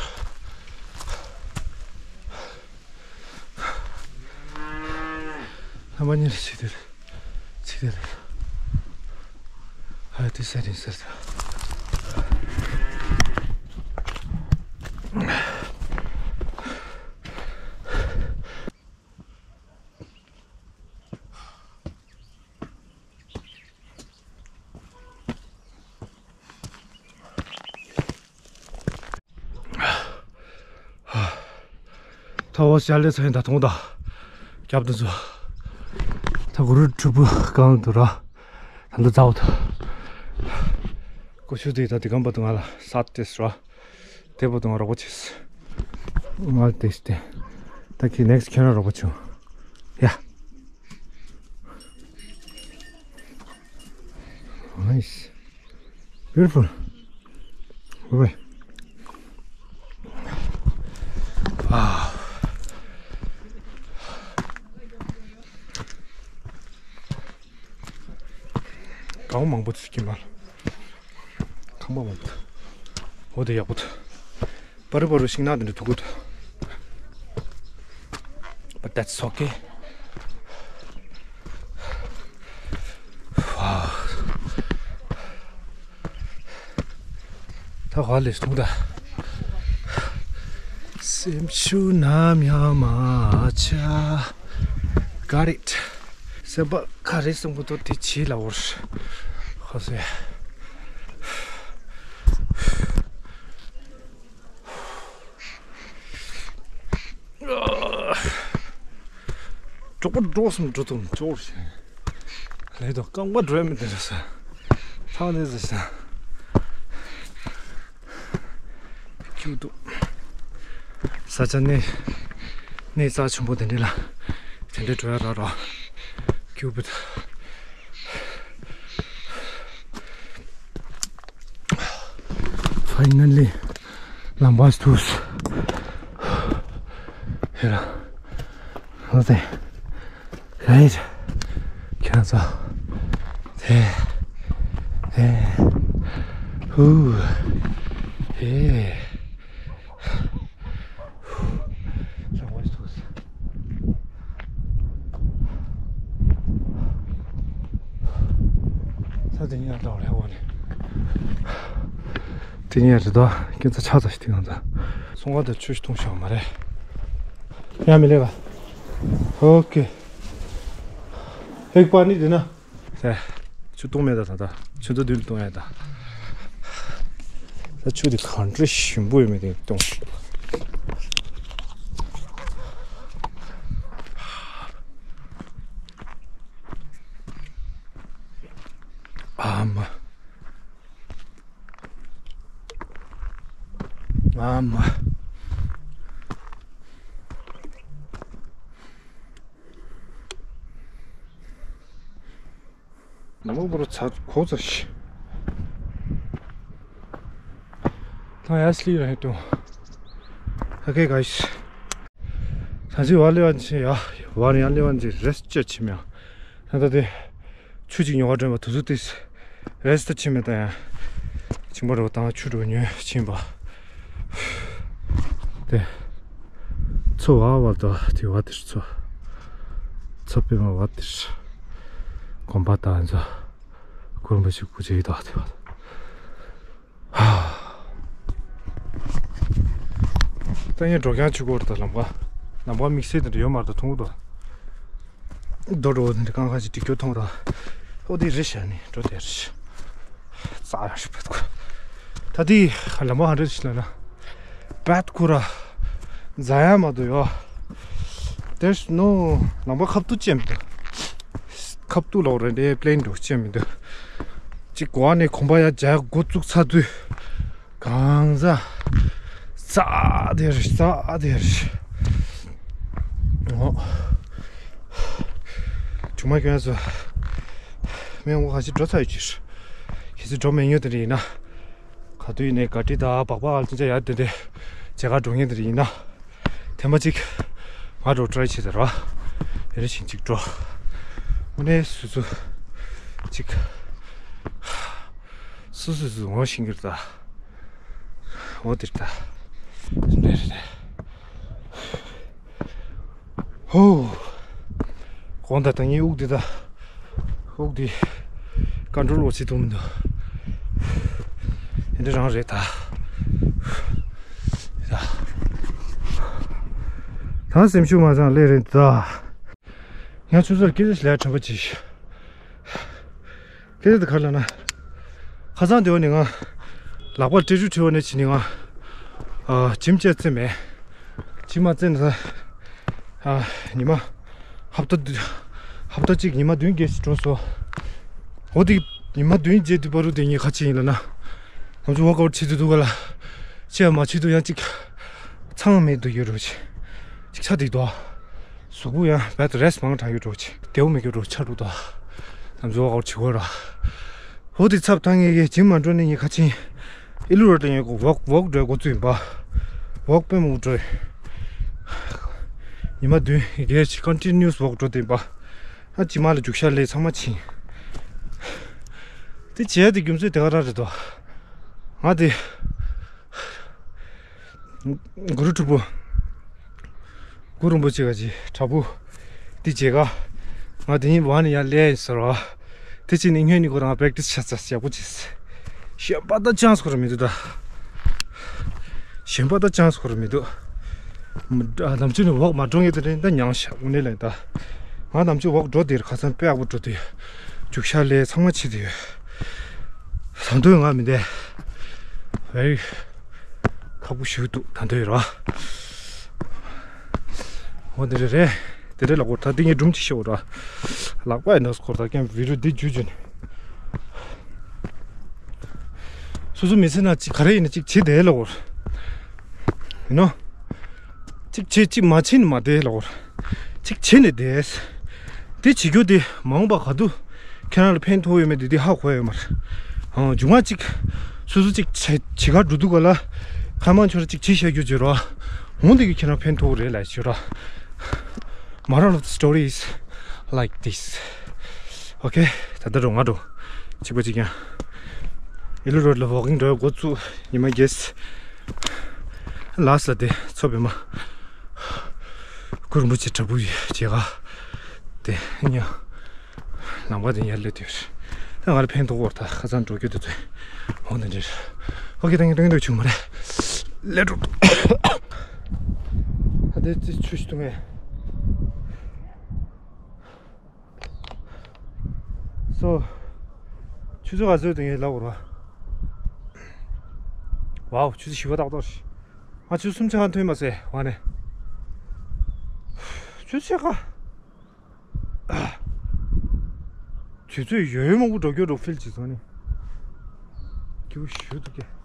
ལམ་ཁ་གཉིས་ལས་ཚིག་དེར། ཚིག་དེར། ཧ་དེ་ས་རིང་ཟེར་ད། ཐོག་ཤར་ལེ་ཚན་ད་ཐོང་ད། རྒྱབ་ཏུ་ཚོ། ད་གུ་རུ་ཕྲུ་བུ་གང་དུ་ར། ད་འདི་ཚ་བོ་ད། ཀོ་ཤུ་དེ་ད་དེ་གམ་པ་དུ་ང་ལ་སད་ཏེ་སྲ། དེ་བོ་དུ་ང་རོགས་པ་བྱེད། ང་དེ་སྟེ། ད་ཁྱེད་ནེག་སི་ཁྱེད་རང་རོགས་པ་བྱུང་། ཡ། Nice. Beautiful. Bye bye. ཨ། གང་མང་པོ་ཚུད་ཀྱི་མ། ཁང་པ་མང་པོ། འོ་དེ་ཡག་པོ་འདུག་པ་རུ་པ་རུ་ཤིང་ནགས་དེ་འདྲ་ཐུག་གི་འདུག But that's okay. Wow. ད་ཧ་ལས་ཐུག་ད། སེམས་ཤུགས་ནམ་ཡང་མ་ཆག Got it. སེམས་པ་ག་རེ་སེམས་པ་ཏོ་དེ་བྱེད་ལ་འོར། ཧ་སེ། གྲོགས་པོ་འགྲོ་སོང་འགྲོ་དང་འབྱོར་ཞིང་། ལས་དང་རྐང་པ་འགྲོ་ཡ་མི་དེ་འདྲ་ས། ཐང་ནས་ཟེར་ཞིང་། ཁྱུག་འདུག་ས་ཆ་ནས་གནས་རྩ་ཆེན་པོ་དེ་འདྲ་ལ་དེ་འདྲ་འགྲོ་ཡ་ར་ར་ཁྱུག་པོ་འདུག Finally, ལམ་བར་ཐུག་ཧེ་ར། ལོ་ཙེ། ཧེ། ཁྱེད་ཚོ། ཧེ། ཧེ། ཧུ། ཧེ། ལམ་བར་ཐུག་ས་དེ་ཉར་དང་རེ་བ་ནས། དེ་ཉར་རེ་དོ། ཁྱེད་ཚོ་ཆ་ཚ་ཞིག་དེ་གང་ཚ། སོང་བ་དང་ཆུ་ཞིག་འཐུང་ཤོག་མ་རེད། ཡ་མི་ལེ་ག་ཨོ་ཀེ། ཧེག་པ་ནི་དེ་ན། ས། ཆུ་གཏོང་མེད་ད་ད་ད། ཆུ་ཚོད་བདུན་གཏོང་ཡ་ད། ད་ཆུ་དེ་གང་འདྲ་ཞིམ་པོ་ཡོད་མེད་དེ་གཏོང་། ཨ་མ། ཨ་མ། ནམ་མཁའ་བོར་ཚ་གོ་ཚ་ཤི། ང་ཡར་སླེབས་ར་ཧེ་ཏོ། Okay, guys. ད་ཅི་བ་ལེ་བ་ཅི་ཡ། བ་ཡ་ལེ་བ་ཅི་རེ་སི་ཊི་ཅི་མི་ཡ། ད་ད་དེ། ཆུ་ཅིག་ཉོ་ག་འགྲོ་བ་དུས་ཚོད་དེ། རེ་སི་ཊི་ཅི་མི་ད་ཡ། ཅིང་པ་རོ་དང་ཆུ་རོ་ཉོས་ཕྱིན་པ། དེ། ཚོ་བ་བ་ད་དེ་བ་དེར་ཚོ། ཚོ་པེ་མ་བ་དེར། གོམ་པ་དང་ཚོ། གུར་འབུ་ཞིག་གུ་ཅིག་ད་དེ་བ། ད་ངས་འགྲོ་རྐྱང་ཆུ་སྐོར་དང་ལམ་ཁ། ལམ་ཁ་དམིགས་བསལ་དེ་འདྲ་ཡོད་མ་རེད་ད་མཐོང་གི་འདུག་རྡོ་འགྲོ་བ་དེ་འདྲ་རྐང་ཁ་ཅིག་འགྲིག་རྒྱུ་མཐོང་ར། ཨོ་དེ་རེད་ཤག་ནི་འགྲོ་དེ་རེད། ཙག་ཡང་ཞིག་བད་ཁུ། ད་དེ་ལམ་ཁ་ཧ་འདྲ་ཞིག་ལ་ན། བད་ཁུ་ར། ཛ་ཡང་མ་འདུག་ཡོ། There's no ལམ་ཁ་ཁབ་ཏུ་ཅན་མི་འདུག་ཁབ་ཏུ་ལོག་རེད་དེ་པི་ལེན་འགྲོ་ཅན་མི་འདུག་ཅིག་གོ་ནས་གོམ་པ་ཡ་རྒྱག་འགོ་བཙུགས་ཚར་དུས། གང་ཟག་ཙག་དེར་ཙག་དེར། འོ། ཆུང་མ་ཁྱོད་ཚོ། མི་འོ་ཁ་ཤས་འགྲོ་ཚར་ཡོད་ཅིར། ཁྱེད་ཚོ་འགྲོ་མེད་ཉོ་དེ་རེད་ཡིན་ན། ག་དུས་ཡིན་ནའི་ག་ཏི་དང་སྦག་སྦག་ཨ་ལ་ཅི་འདྲ་ཡར་དེ་འདྲ་མཇལ་ཁ་འགྲོ་མཁན་དེ་རེད་ཡིན་ན། ཐེངས་མ་གཅིག་ང་འགྲོ་ཊི་རའི་བྱེད་ཟེར་བ། དེ་རེ་བཞིན་གཅིག་འགྲོ། དངོས་གནས་སུ་སུ་གཅིག་སུ་སུ་སུ་ངོ་ཤེས་ཀྱི་རེད་ད། འོ་དེ་རེད་ད། རེད་རེད་རེད། ཧོ། གོང་ད་ད་ངའི་དབུགས་འདི་ད། དབུགས་འདི། ཀོན་ཊོལ་འོ་ཚིག་ཐུབ་མི་འདུག་འདི་འདྲ་རང་རེད་ད། ད། ད་སེམས་ཤུགས་མ་ཚང་ལས་རེད་ད། ང་ཆུ་ཚོད་སྐད་ཆ་ལས་དྲན་པ་ཅིག་སྐད་ཆ་དེ་ག་ལ་ན། ཁ་སང་དེ་བ་ནི་ང་། ལག་པར་སྤྲད་རྒྱུ་བྲིས་བ་ནས་ཕྱིན་ནི་ང་། ཨ། ཇིམ་བཅས་རྩེ་མེད། ཇིམ་མ་རྩེ་ནས་ས། ཨ། ཉི་མ། ཧབ་ཏ་བདུན། ཧབ་ཏ་གཅིག་ཉི་མ་བདུན་བརྒྱད་ཞིག་འགྲོ་སོང་། འོ་དེ། ཉི་མ་བདུན་བརྒྱད་དུ་བར་དུ་དེ་ངས་ཁ་ཆེ་ཡིན་ལ་ན། ང་ཚོ་ཝོག་ཨའུཊ་བྱེད་དུ་འདུག་ག་ལ། ཅི་ཡང་མ་བྱེད་དུ་ཡང་གཅིག་ཚང་མེད་དུ་ཡོད་རུ་ཆེ། ཅིག་ཆ་འདིག་དོ། གཟུགས་པོ་ཡང་བད་རེས་མང་དྲགས་ཡོད་འགྲོ་ཆེ། བདེ་བོ་མི་འགྱུར་རུ་ཆ་རུ་དོ། ང་ཚོ་ཝོག་ཨའུཊ་བྱེད་དགོས་ར། འོ་དེ་ཚབ་ཐང་ངེད་ཀྱི་ཇིམ་མ་འགྲོ་ནས་ངས་ཁ་ཆེ། ཨི་ལུ་ར་ཏ་ཡང་ཝོག་ཝོག་འགྲོ་འགོ་བཙུགས་ཡིན་པ། ཝོག་དཔེ་མང་པོ་འགྲོ། ཉི་མ་བདུན་བརྒྱད་ཅིག་ཀོན་ཊི་ནིའུ་སི་ཝོག་འགྲོ་དེ་ཡིན་པ། ཨ་ཅི་མ་ལ་རྒྱུག་ཤར་ལས་ཚང་མ་ཕྱིན། དེ་བྱས་དེ་རྒྱུ་མཚན་དེ་ག་རང་རེད་དོ། ང་དེ། གུ་རུ་ཕྲུ་གུ། གུ་རུ་རིན་པོ་ཆེ་ག་ཅི་དྲ་འབུ། དེ་བྱས་ག་ང་དེ་ཉིན་བ་ནི་ཡར་ལས་ཟེར་བ། དེ་ཅི་ནི་སྔོན་ནི་ཁོ་རང་པེག་ཊི་སི་བྱ་ས་ཡག་པོ་བྱས། གཞན་པ་ད་ཅང་སྐོར་མི་འདུག་ད། གཞན་པ་ད་ཅང་སྐོར་མི་འདུག་ནམ་ཆུ་ནི་འོག་མ་འགྲོ་ངེས་དེ་རེད་ད་མྱང་ཤག་དངོས་གནས་ལ་ད། ང་ནམ་ཆུ་འོག་འགྲོ་དེར་ཁ་སང་དཔེ་ཡག་པོ་འགྲོ་དུས། རྒྱུག་ཤར་ལས་ཚང་མ་ཕྱི་དུས། ད་དུང་ང་མི་འདས། བེ་རི། ཁག་པོ་ཞིག་འདུག་ད་འདོད་ར། འོ་དེ་རེད་རེད། དེ་རེད་ལགས་འོ་ད་འདི་ངས་སྒྲུང་ཅིག་ཤོད་ར། ལག་པ་ཡིན་ན་སྐོར་ད་ཀྱང་བི་རུ་འདི་བརྒྱུད་བརྒྱུད་ནས། སོ་སོ་མི་ཚེ་ན་ཅིག་ག་རེ་ཡིན་ན་ཅིག་བྱེད་བསྡད་ལགས་འོ། ཡིན་ནོ། ཅིག་བྱེད་ཅིག་མ་བྱེད་ནི་མ་བསྡད་ལགས་འོ། ཅིག་བྱེད་ནས་བསྡད། དེ་བྱེད་རྒྱུ་དེ་མ་འོངས་པ་ག་དུས་ཁྱེད་རང་ལ་ཕན་ཐོགས་ཡོད་མེད་དེ་དེ་ཧ་གོ་ཡ་ཡོད་མ་རེད། ཨང་། མཇུག་མ་ཅིག་སོ་སོ་ཅིག་བྱེད་བྱེད་ག་འགྲོ་དུས་ག་ལ་ཁ་མང་ཆོར་ཅིག་བྱེད་བཞག་རྒྱུ་བྱེད་རོགས། འོང་དེ་གི་ཁྱེད་རང་ཕན་ཐོགས་རེད་ལ་བྱེད་རོགས། Moral of the story is like this. Okay. ད་ལྟ་རུ་ང་རུ་གཅིག་པ་གཅིག་ཀྱང་ཨི་ལུ་རོ་ཌི་ལ་ཝོག་ཀིང་འགྲོ་ཡ་འགོ་བཙུགས། ཉི་མ་བརྒྱད། ལ་ས་དེ་ཚོ་བེ་མ་གུ་རུ་རིན་པོ་ཆེ་དྲ་འབུ་ཡི་བྱེད་ག་དེ་ཉ། ལམ་ཁ་དེ་ཡར་སླེབས་དུས། ད་ང་ལ་ཕན་ཐོགས་བར་ད་ཁ་སང་འགྲོ་རྒྱུ་དེ་ཚོ་འོང་དེ་འདྲ། ཨོ་ཁེ། ཐེང་ཡུ། ཐེང་ཡུ། ཆུང་མ་རེད། ལེ་འགྲོ། ད་དེ་ཅི་ཆུ་ཞིག་འཐུང་ངས། སོ། ཆུ་ཚོད་ག་ཚོད་དུ་ངས་ལབ་དགོས་ར། ཝའོ། ཆུ་ཚོད་བཞི་པ་ཏག་ཏག་རེད། ང་ཆུ་ཚོད་སུམ་ཆ་ཁ་ཐོན་མ་ཟེར་བ་ནས། ཆུ་ཚོད་ཁ། དུས་ཚོད་ཡོལ་མང་པོ་འགྲོ་རྒྱུ་འགྲོ་ཕིལ་བྱེད་སོང་ནི། སྐྱིད་པོ་ཞུ་འདུག་གས།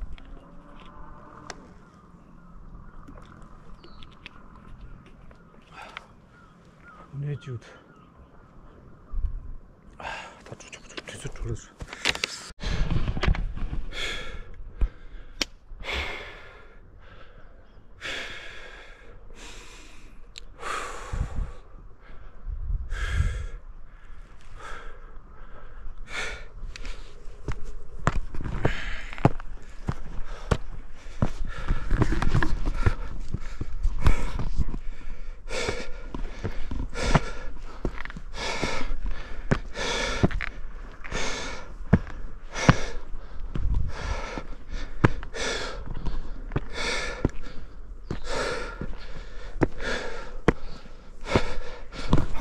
ནས་ཅུད། ད་འགྲོ་ཆོག་ཆོག་དུས་ཚོད་འགྲོ་རེད།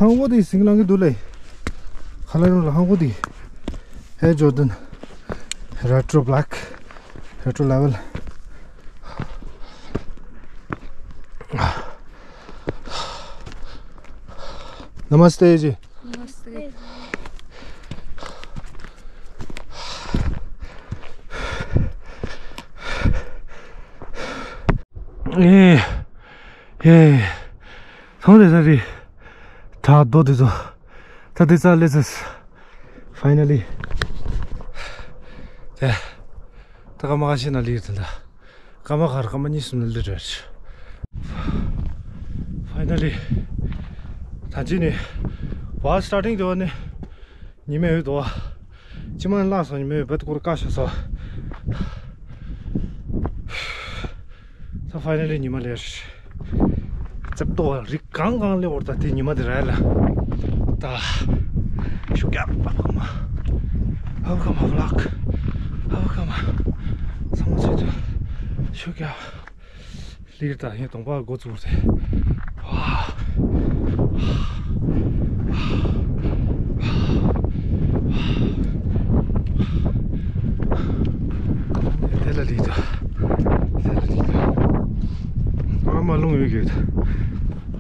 ཧང་གོ་དེ་སིང་ལང་གི་འདུག་ལེ། ཁ་ལ་རུ་ལ་ཧང་གོ་དེ། Air Jordan Retro Black Retro Level། Namaste ji. Namaste. ཨེ། ཨེ། ཚང་མ་ལ་ས་རི། ད་རྡོ་དེ་ཚོ། ད་དེ་ཚ་ལེ་ཚ། Finally། དེ། ད་ཀ་མ་ཁ་ཤས་ན་ལི་དེ་འདྲ། ཀ་མ་ཁར་ཀ་མ་གཉིས་གསུམ་ན་ལི་རེད། Finally། ད་ཅི་ནི། བ་starting དེ་བ་ནི། ཉི་མ་ཡོད་དོ། ཅི་མ་ལགས་སོང་ཉི་མ་ཡོད་བད་སྐོར་བཀའ་ཤ་ས། ད་finally ཉི་མ་ལེར། རྩེབ་ཏོ་རིགས་གང་གང་ལེ་བོར་ད་དེ་ཉི་མ་དེ་ར་ལ། ད། ཤུགས་རྒྱབ་ཨབ་ཁ་མ། ཨབ་ཁ་མ་བླག་ཨབ་ཁ་མ། ཚང་མ་ཚོས་ད། ཤུགས་རྒྱབ། ལིར་དང་ངས་གདོང་པ་འགོ་བཙུགས་ཏེ། དེ་ལ་ལི་དང་། དེ་ལ་ལི་དང་། ཨ་མ་རླུང་ཡོད་གི་ཡོད།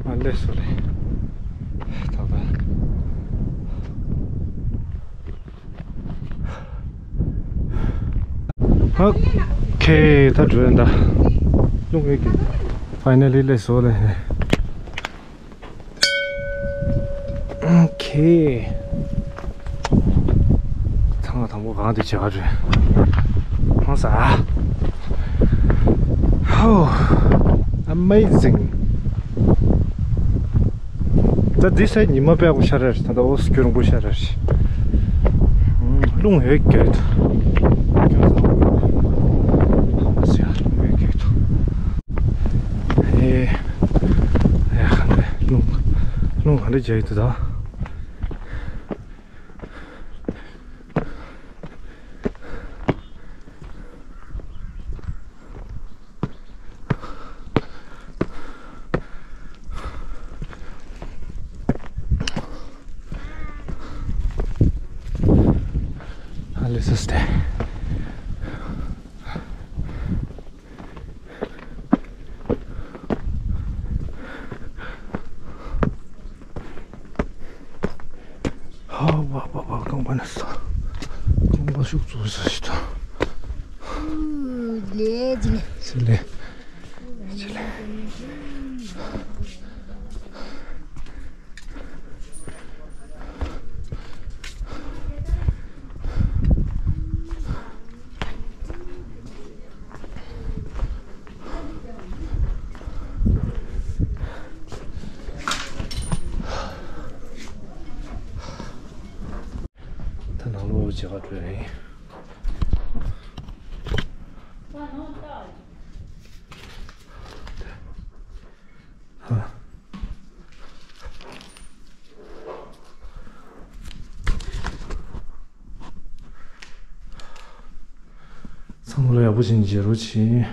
ཨ་ལས་སོ་ལེ། ད་ད། ཨོ་ཁེ། ད་འགྲོ་ཡིན་ད། ལུང་ཡོད་ཀྱི། Finally let's go ལེ། ཨོ་ཁེ། ཚང་མ་དང་པོ་གང་དུ་བྱེད་ག་རེད། ཧང་ས། ཧོ། Amazing། ད་འདི་ས་ཉི་མ་དཔེ་པོ་ཤར་རེད། ད་ལྟ་འོ་སྐྱོ་རུང་པོ་ཤར་རེད། ཨུམ། རླུང་ཡོད་ཀྱི་ཡོད། ཧ་མ་སི་ཡ་རླུང་ཡོད་ཀྱི་ཡོད། ཨེ། ཨེ་ཧ་འདྲེ་རླུང་། རླུང་ཧ་འདྲེ་རྒྱག་གི་འདུག་ད། ཨ་ལེ་སོ་སྟེ། ཧ་བ་བ་བ། རྐང་པ་ནས་ས། རྐང་པ་ཤུགས་རྩུབ་ས་ཞིག་དང་། ལེ་ཇི་ལེ། ཅི་ལེ། ཅི་ལེ། ད་ནང་ལོགས་མཇལ་ཁ་འགྲོ་ཡ་ཡིན། ཧ། ཚང་མ་ལ་ཡག་པོ་བྱས་ནས་མཇལ་རོགས་བྱེད།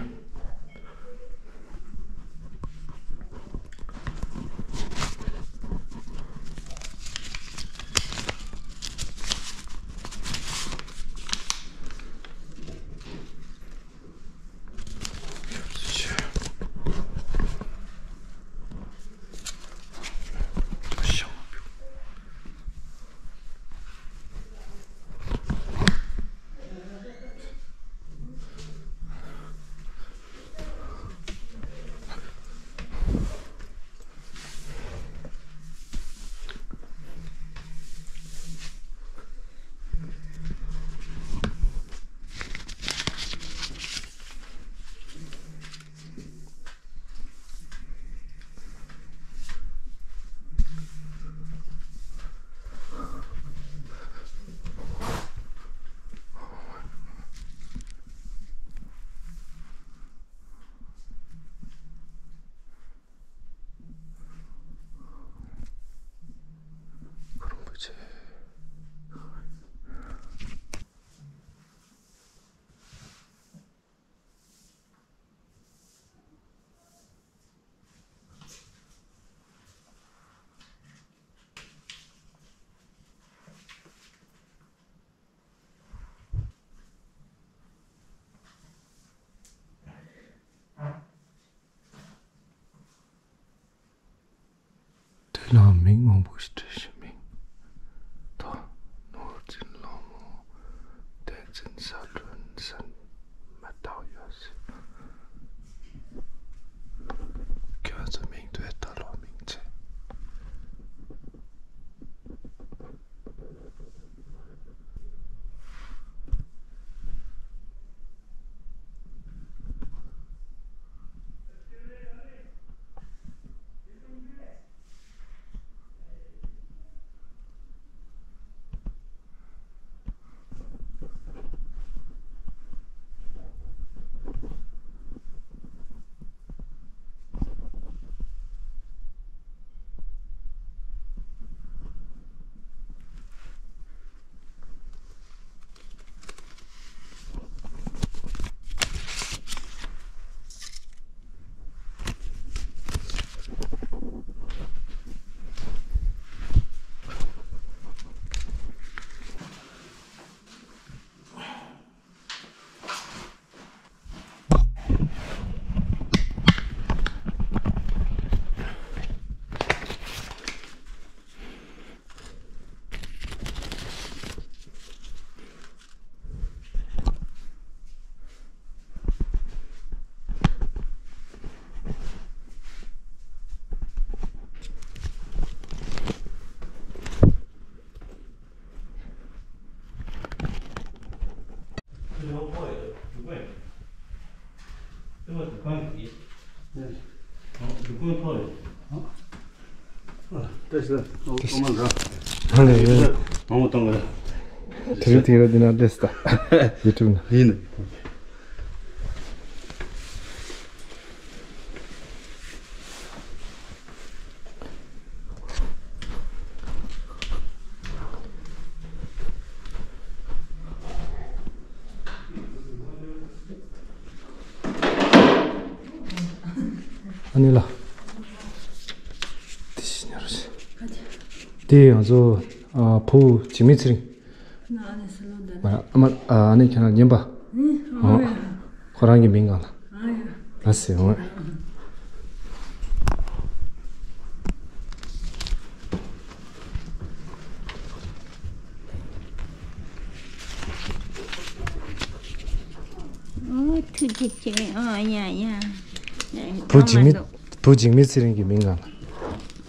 ལགས། མིང་མང་པོ་ཞིག་བྲིས་ཤིང་མིང་ཐོ་ནོར་འཛིན་གླང་མོ་བསྟན་འཛིན་ས་ལྷུན་ཟེར་མི་དག་ཡོད་ཟེར། ཁྱོད་ཚོ་མིང་དོད་ལྟ་ལོ་མིང་ཚེ། དེ་རིང་དེ་རིང་འདི་ན་བསྡད་སོང་ད། ཡུ་ཊུབ་ན། ཡིན། ཨ་ནི་ལ། དེ་ཤི་ཉར་རོ་ཤི། དེ་ང་ཚོ་ཨ་བུ་འཇིགས་མེད་ཚེ་རིང་། ཨ་མ། ཨ་ནི་ཁྱེད་རང་རྔན་པ། ཨ། ཁོ་རང་གི་མིང་གང་ལ། ལ་སེ་འོང་། ཨོ་ཐུགས་རྗེ་ཆེ། ཨ་ཡ་ཡ། བུ་འཇིགས་མེད། བུ་འཇིགས་མེད་ཚེ་རིང་གི་མིང་གང་ལ།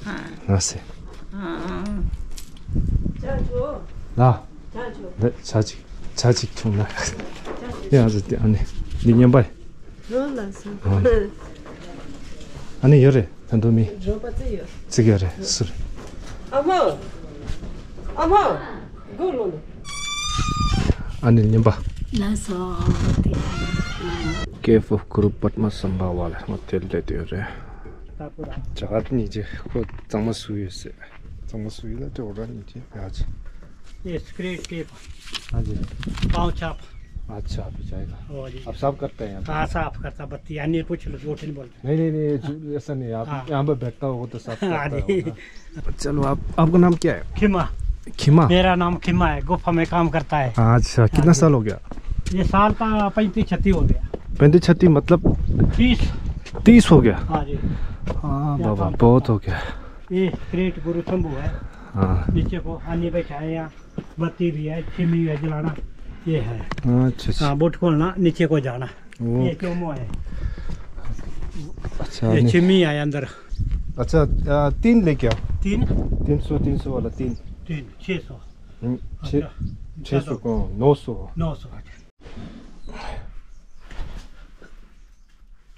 ཨ། ལ་སེ། ཨ། ལ། ལ། ཇ་ཅིག་ཇ་ཅིག་འཐུང་ན། ཡ་ཟེར་ཏེ་ཨ་ནི། འདི་རྔན་པ། ཨ་ནི་ཡོད་རེད། ད་དུང་མི་རོགས་པ་ཙི་ཡོད། ཙི་ག་རེད། སུ་རེད། ཨ་མ། ཨ་མ། གོ་ལོ་ནི། ཨ་ནི་རྔན་པ། ལགས་སོ། Cave of Guru Padmasambhava ལ་ང་དེ་སླེབས་དེ་ཡོད་རེད། ད་པོ་ར། ཇ་ག་ནི་ཅི་ཁོ་གཙང་མ་སུ་ཡོད་ཟེར། གཙང་མ་སུ་ཡོད་ལ་དེ་འོ་ར་ནི་ཅི་ཡ་ཅི། ये scratch tape. हाँ जी। पाँव छाप। अच्छा, बिछाएगा। ओ जी। अब साफ करते हैं। हाँ, साफ करता बत्ती, अन्य पूछ लो, झूठ नहीं बोलते। नहीं, नहीं, नहीं, झूठ, ऐसा नहीं, आप हाँ। यहाँ पे बैठता हो तो साफ करता होगा। चलो, आप, आपका नाम क्या है? खिमा। खिमा? मेरा नाम खिमा है, गुफा में काम करता है। हाँ, अच्छा, कितना साल हो गया? ये साल का पैंतीस छत्तीस हो गया। पैंतीस छत्तीस मतलब? तीस। तीस हो गया? हाँ जी। हाँ, बाबा, बहुत हो गया। ये ग्रेट गुरु शंभू है। हाँ। नीचे को आने बैठा है यहाँ। बत्ती भी है, चिमनी है जलाना, ये है। अच्छा, अच्छा। हाँ, बोट खोलना, नीचे को जाना। ये ओके। चोमो है। अच्छा, ये नहीं। चिमनी है अंदर। अच्छा, आ, तीन लेके आओ। तीन? तीन सौ, तीन सौ वाला तीन। तीन, छः सौ। हम्म, छः, अच्छा। छः सौ चलो। को, नौ सौ। नौ सौ।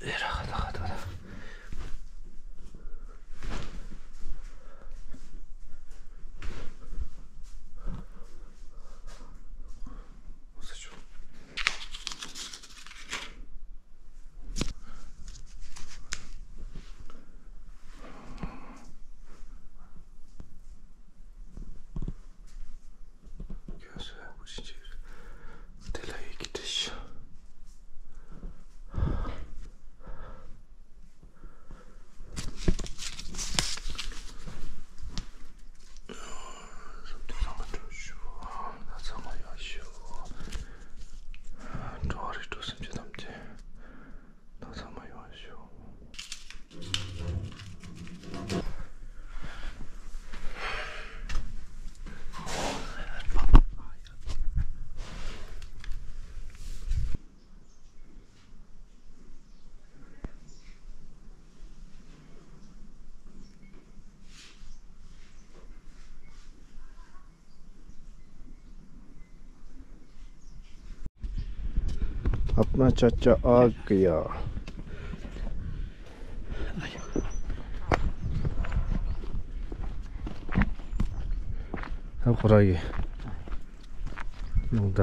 དེ་ལ་ अपना चाचा आ गया। ད་ཁོ་རང་གི་རླུང་རྟ་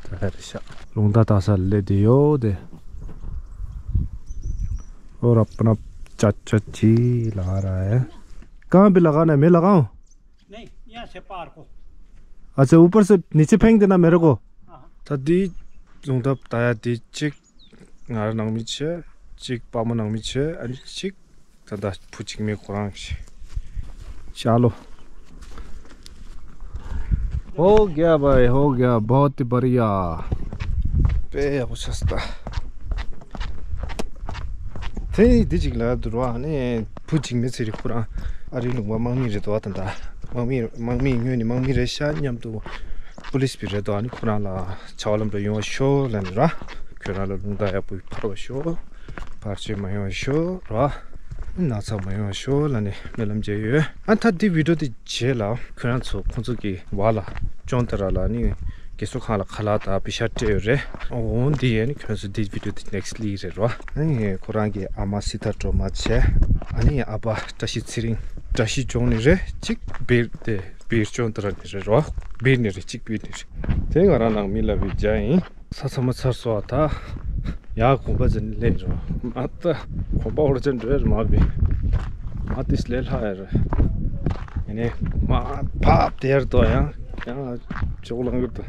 ད་ཧ་རེ་ཤག་རླུང་རྟ་ད་ས་ལེ་དེ་ཡོད་དེ། और अपना चाचा जी ला रहा है। कहाँ पे लगाना है? मैं लगाऊं? नहीं, यहाँ से पार को। अच्छा, ऊपर से नीचे फेंक देना मेरे को। हाँ। ད་འདི་རླུང་རྟ་ད་ཡ་དེ་གཅིག་ང་རང་ནང་མི་བྱས། གཅིག་པ་མོ་ནང་མི་བྱས། ཨ་ནི་གཅིག་ད་ད་བུ་གཅིག་མའི་ཁོ་རང་ཞིག་ཤ་ལོ། हो गया भाई, हो गया, बहुत ही बढ़िया। དཔེ་ཡག་པོ་ཆགས་སོང་ད། དེ་འདི་གཅིག་ལ་འདུར་བ་ནི་བུ་གཅིག་མའི་ཚེ་རིང་ཁོ་རང་ཨ་རིའི་ལུང་པ་དམག་མི་རེད་དོ། ད་ད་དམག་མི་དམག་མི་ངོས་ནས་དམག་མི་རེད་ཤག་མཉམ་དུ་པུ་ལིས་པི་རེད་དོ། ཨ་ནི་ཁོ་རང་ལ་ཆ་བ་ལམ་འགྲོ་ཡོང་བ་ཤོག་ལབ་ནས་ར། ཁྱོད་རང་ལ་རླུང་རྟ་ཡག་པོ་འཕར་བ་ཤོག་བར་ཆད་མ་ཡོང་བ་ཤོག་ར། ན་ཚ་མ་ཡོང་བ་ཤོག་ལབ་ནས་སྨོན་ལམ་བརྒྱབ་ཡོད། ཨ་ད་འདི་བི་ཌིའོ་འདི་རྗེས་ལ་ཁྱོད་རང་ཚོ་ཁོང་ཚོ་གི་བར་ལ་ཅོང་ཏ་ར་ལ་ནི་རྒས་གསོ་ཁང་ལ་ཁ་ལག་དང་པེ་ཤ་སྤྲད་ཡོད་རེད། འོ་འདི་ཡས་ནི་ཁྱོད་ཚོ་འདི་བི་ཌིའོ་འདི་ནེག་སི་ལི་རེད་ར། ཨ་ནི་ཁོ་རང་གི་ཨ་མ་སི་ཐ་སྒྲོལ་མ་བྱས། ཨ་ནི་ཨ་ཕ་བཀྲ་ཤིས་ཚེ་རིང་བཀྲ་ཤིས་ལྗོངས་ནས་རེད། གཅིག་སྦིར་དེ་སྦིར་ཅོང་ཏ་ར་ནས་རེད་ར། སྦིར་ནས་རེད། གཅིག་སྦིར་ནས་རེད། དེ་ང་རང་ནང་མི་ལ་བི་རྒྱ་ཡིན། ས་ཚང་མ་ཚར་སོང་ད། ཡ་གོམ་པ་ཅན་ལེན་རོ། མ་ད་གོམ་པ་འོར་ཅན་འགྲོ་ཡར་མ་བི། མ་ཏིས་ལེ་ལྷ་ཡར། ཡ་ནི་མ་ཕབ་དེར་དོ་ཡང་ཡང་ཅོག་ལང་གི་དོ།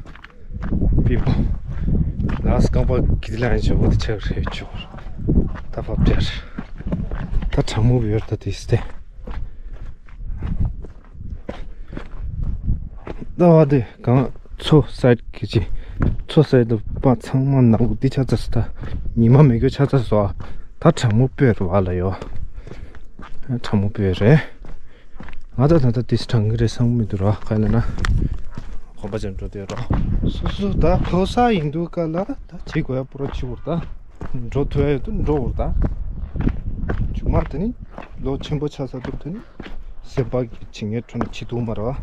པི་པོ། ལ་སྐམ་པ་གི་ལ་ཡང་ཅོག་དེ་ཆག་རེད་ཅོག་ད་ཕབ་དེར། ད་གྲང་མོ་བི་ཡར་ད་ཏིས་ཏེ། ད་བ་དེ་གང་མཚོ་སའིད་གི་ཅི། མཚོ་སའིད་དུ་པ་ཚང་མ་ནག་པོ་འདི་ཆ་ཚ་སོ། ད་ཉི་མ་མེ་གོ་ཆ་ཚ་སོ། ད་གྲང་མོ་སྤོས་རུ་བ་ལ་ཡོ། གྲང་མོ་སྤོས་རེད། ང་ད་ད་ད་དེ་གྲང་གི་རེད་བསམ་མི་འདུག་ར། ག་ལ་ན་གོམ་པ་ཅན་འགྲོ་དེ་ར། སོ་སོ་ད་ཕོ་ས་ཡིན་འདུག་ག་ལ་ད་བྱེད་དགོས་ཡ་པོ་ར་ཆི་བོར་ད། འགྲོ་ཐུབ་ཡ་ཡོད་དུ་འགྲོ་བོར་ད། ཆུང་མ་དེ་ནི་ལོ་ཆེན་པོ་ཆགས་ས་འདུག་དེ་ནི། སེམས་པ་གི་བྱེད་ངན་ཁྲོད་ནས་བྱེད་ཐུབ་མ་རེད་བ།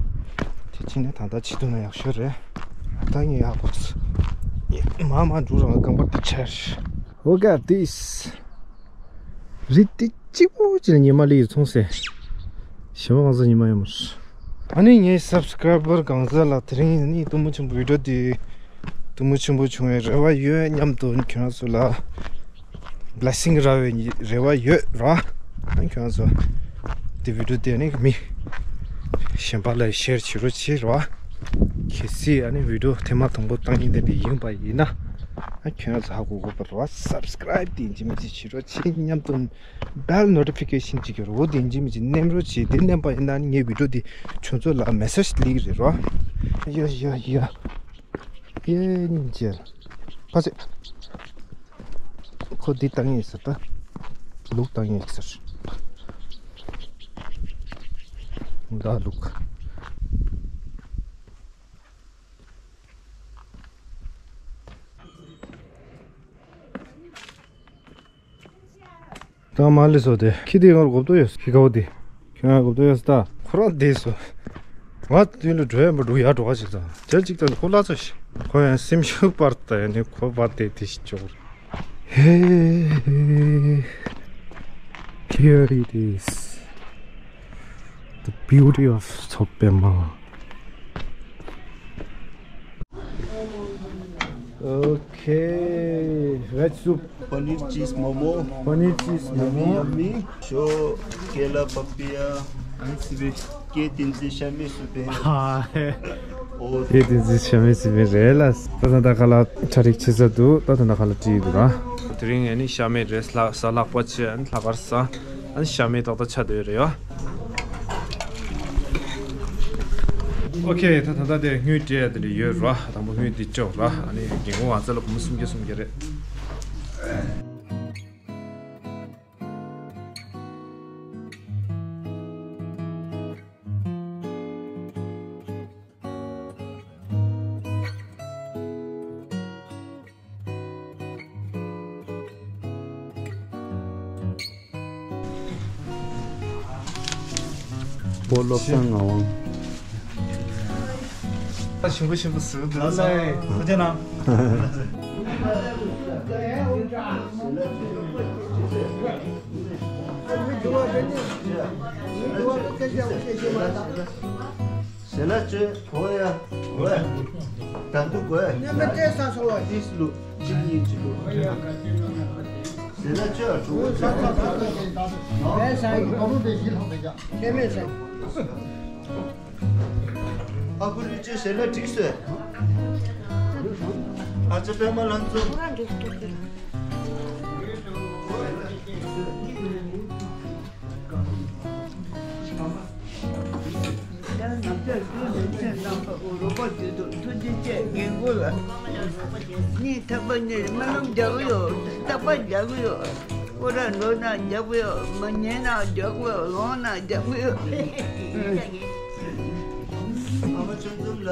དེ་ཕྱིན་ནས་ད་ལྟ་བྱེད་ཐུབ་ན་ཡག་ཤོས་རེད། ད་ངས་ཡག་པོ་མ་མ་འགྲོ་རང་རྐང་པ་དེ་ཆར། Look at this. རི་དེ་གཅིག་པུ་ཅིག་ལ་ཉི་མ་ལི་ཡི་ཚོང་ཟེ། ཞི་མ་གང་ཟག་ཉི་མ་ཡོད་མ་རེད། ཨ་ནི་ངའི་སབ་སི་ཀ་རའི་བར་གང་ཟག་ལ་དེ་རིང་ནི་ཐུན་མོང་ཆེན་པོ་བི་ཌིའོ་དེ་ཐུན་མོང་ཆེན་པོ་བྱུང་བའི་རེ་བ་ཡོད། མཉམ་དུ་ཁྱོད་རང་ཚོ་ལ་བི་ལེ་སིང་རག་པའི་རེ་བ་ཡོད་ར། ཨ་ཁྱོད་རང་ཚོ་དེ་བི་ཌིའོ་དེ་ནི་མི་གཞན་པ་ལ་ཤེར་བྱེད་རོགས་བྱེད་ར། གལ་སྲིད་ཨ་ནི་བི་ཌིའོ་ཐེངས་མ་དང་པོ་བཏང་མཁན་དེ་འདྲ་ཡིན་པ་ཡིན་ན། ཨ་ཁྱོད་རང་ཚོ་ཧ་གོ་གོ་བ་ར། སབ་སི་ཀ་རའིབ་དེ་ཡིན་གཅིག་མིན་གཅིག་བྱེད་རོགས་བྱེད། མཉམ་དུ་བེལ་ནོ་ཊི་ཕི་ཀེ་ཤན་ཅིག་ཡོད་རེད། འོ་དེ་ཡིན་གཅིག་མིན་གཅིག་མནན་རོགས་བྱེད། དེ་མནན་པ་ཡིན་ན་ངའི་བི་ཌིའོ་དེ་ཁྱོད་ཚོ་ལ་མེ་སེཇ་སླེབས་ཀྱི་རེད་ར། ཡ་ཡ་ཡ། ཡེ་ཉིན་བྱེད། ཕ་ཚེ། ཁོ་འདི་བཏང་ཡིན་ཟེར་ད། ལུག་བཏང་ཡིན་ཟེར། ད་ལུག་ད་མ་ལི་སོ་དེ། ཁྱི་དེ་ཡོང་གོ་ཏོ་ཡོད། ཁྱི་ཁ་བོ་དེ། ཁྱོད་ཡོང་གོ་ཏོ་ཡོད་ད། ཁོ་རང་དེ་སོ། ང་དེ་ལ་འགྲོ་ཡ་མ་འགྲོ་ཡ་འགྲོ་བ་ཞིག་ད། དེ་གཅིག་ད་ཁོ་ལ་ཚོ་ཤི། ཁོ་ཡང་སེམས་ཤུགས་སྤར་ད་ཡ་ནི་ཁོ་བ་དེ་དེ་ཞིག་ཅོག Hey, here it is. The beauty of Tsoppema. Okay, veg soup. Paneer cheese momo. Paneer cheese momo. Yummy, yummy. Show kela papaya. Kei tenzin shame supe. Oh. Kei tenzin shame supe རེད་ལ། ད་ད་ད་ཁ་ལ་ཁྲ་རིག་ཆེ་ས་འདུག་ད་ད་ད་ཁ་ལ་བྲིས་འདུག་ར། དེ་རིང་ཨ་ནི་ཤ་མེད་རེད། ལྷ་ས་ལྷག་པ་ཆེ། ཨ་ནི་ལྷག་དཀར་ས། ཨ་ནི་ཤ་མེད་ཏག་ཏག་ཆགས་བསྡད་ཡོད་རེད་ཡ། ཨོ་ཁེ། ད་ད་ད་དེ་དངུལ་སྤྲད་ཡ་དེ་འདྲ་ཡོད་ར། དང་པོ་དངུལ་འདི་ལྕོག་ར། ཨ་ནི་རྒན་གོག་ང་ཚོ་ལ་སྒོར་མོ་སུམ་བརྒྱ་སུམ་བརྒྱ་རེད། བོ་བློ་བཟང་ངག་དབང་། ཞིམ་པོ་ཞིམ་པོ་ཟེར་འདུག་ལ། ཁོ་ཅག་ནང་། ཟེར་ན་ཅི་གོ་ཡ། གོ་ཡ། ད་དུང་གོ་ཡ། ཉམས་མི་སྟེར་ས་སོང་བ། ཏིས་ལུ་གཅིག་གཉིས་གཅིག་ལུ། ཟེར་ན་ཅི་ཨ་གྲུ་གོ་ས་ས་ས་ས་ས་ཡི་གོ་རུ་དེ་ཡིད་ལྷག་པའི་ཀྱང་ཁྱད་མེད་ས། ཨ་ཁུ་ལུས་ཅི་ཟེར་ན་འགྲིག་སོ། ཨ་ཅེ་པད་མ་ལང་ཚོ། ང་ཚོས་བསོད་ནམས་ཆེན་གནང་བ་འོ་རོགས་པ་དེ་ཚོ་ཐུགས་རྗེ་ཆེ། རྒན་རྒོན་ལ་སྙིང་ཐག་པ་ནས་སྨོན་ལམ་རྒྱག་གི་ཡོད། རྟག་པར་རྒྱག་གི་ཡོད། སྐོར་ར་འགྲོ་ན་རྒྱག་གི་ཡོད། མ་ཉལ་ན་རྒྱག་གི་ཡོད། ལངས་ན་རྒྱག་གི་ཡོད། ཨ་མ་ཆུང་འཛོམས་ལ།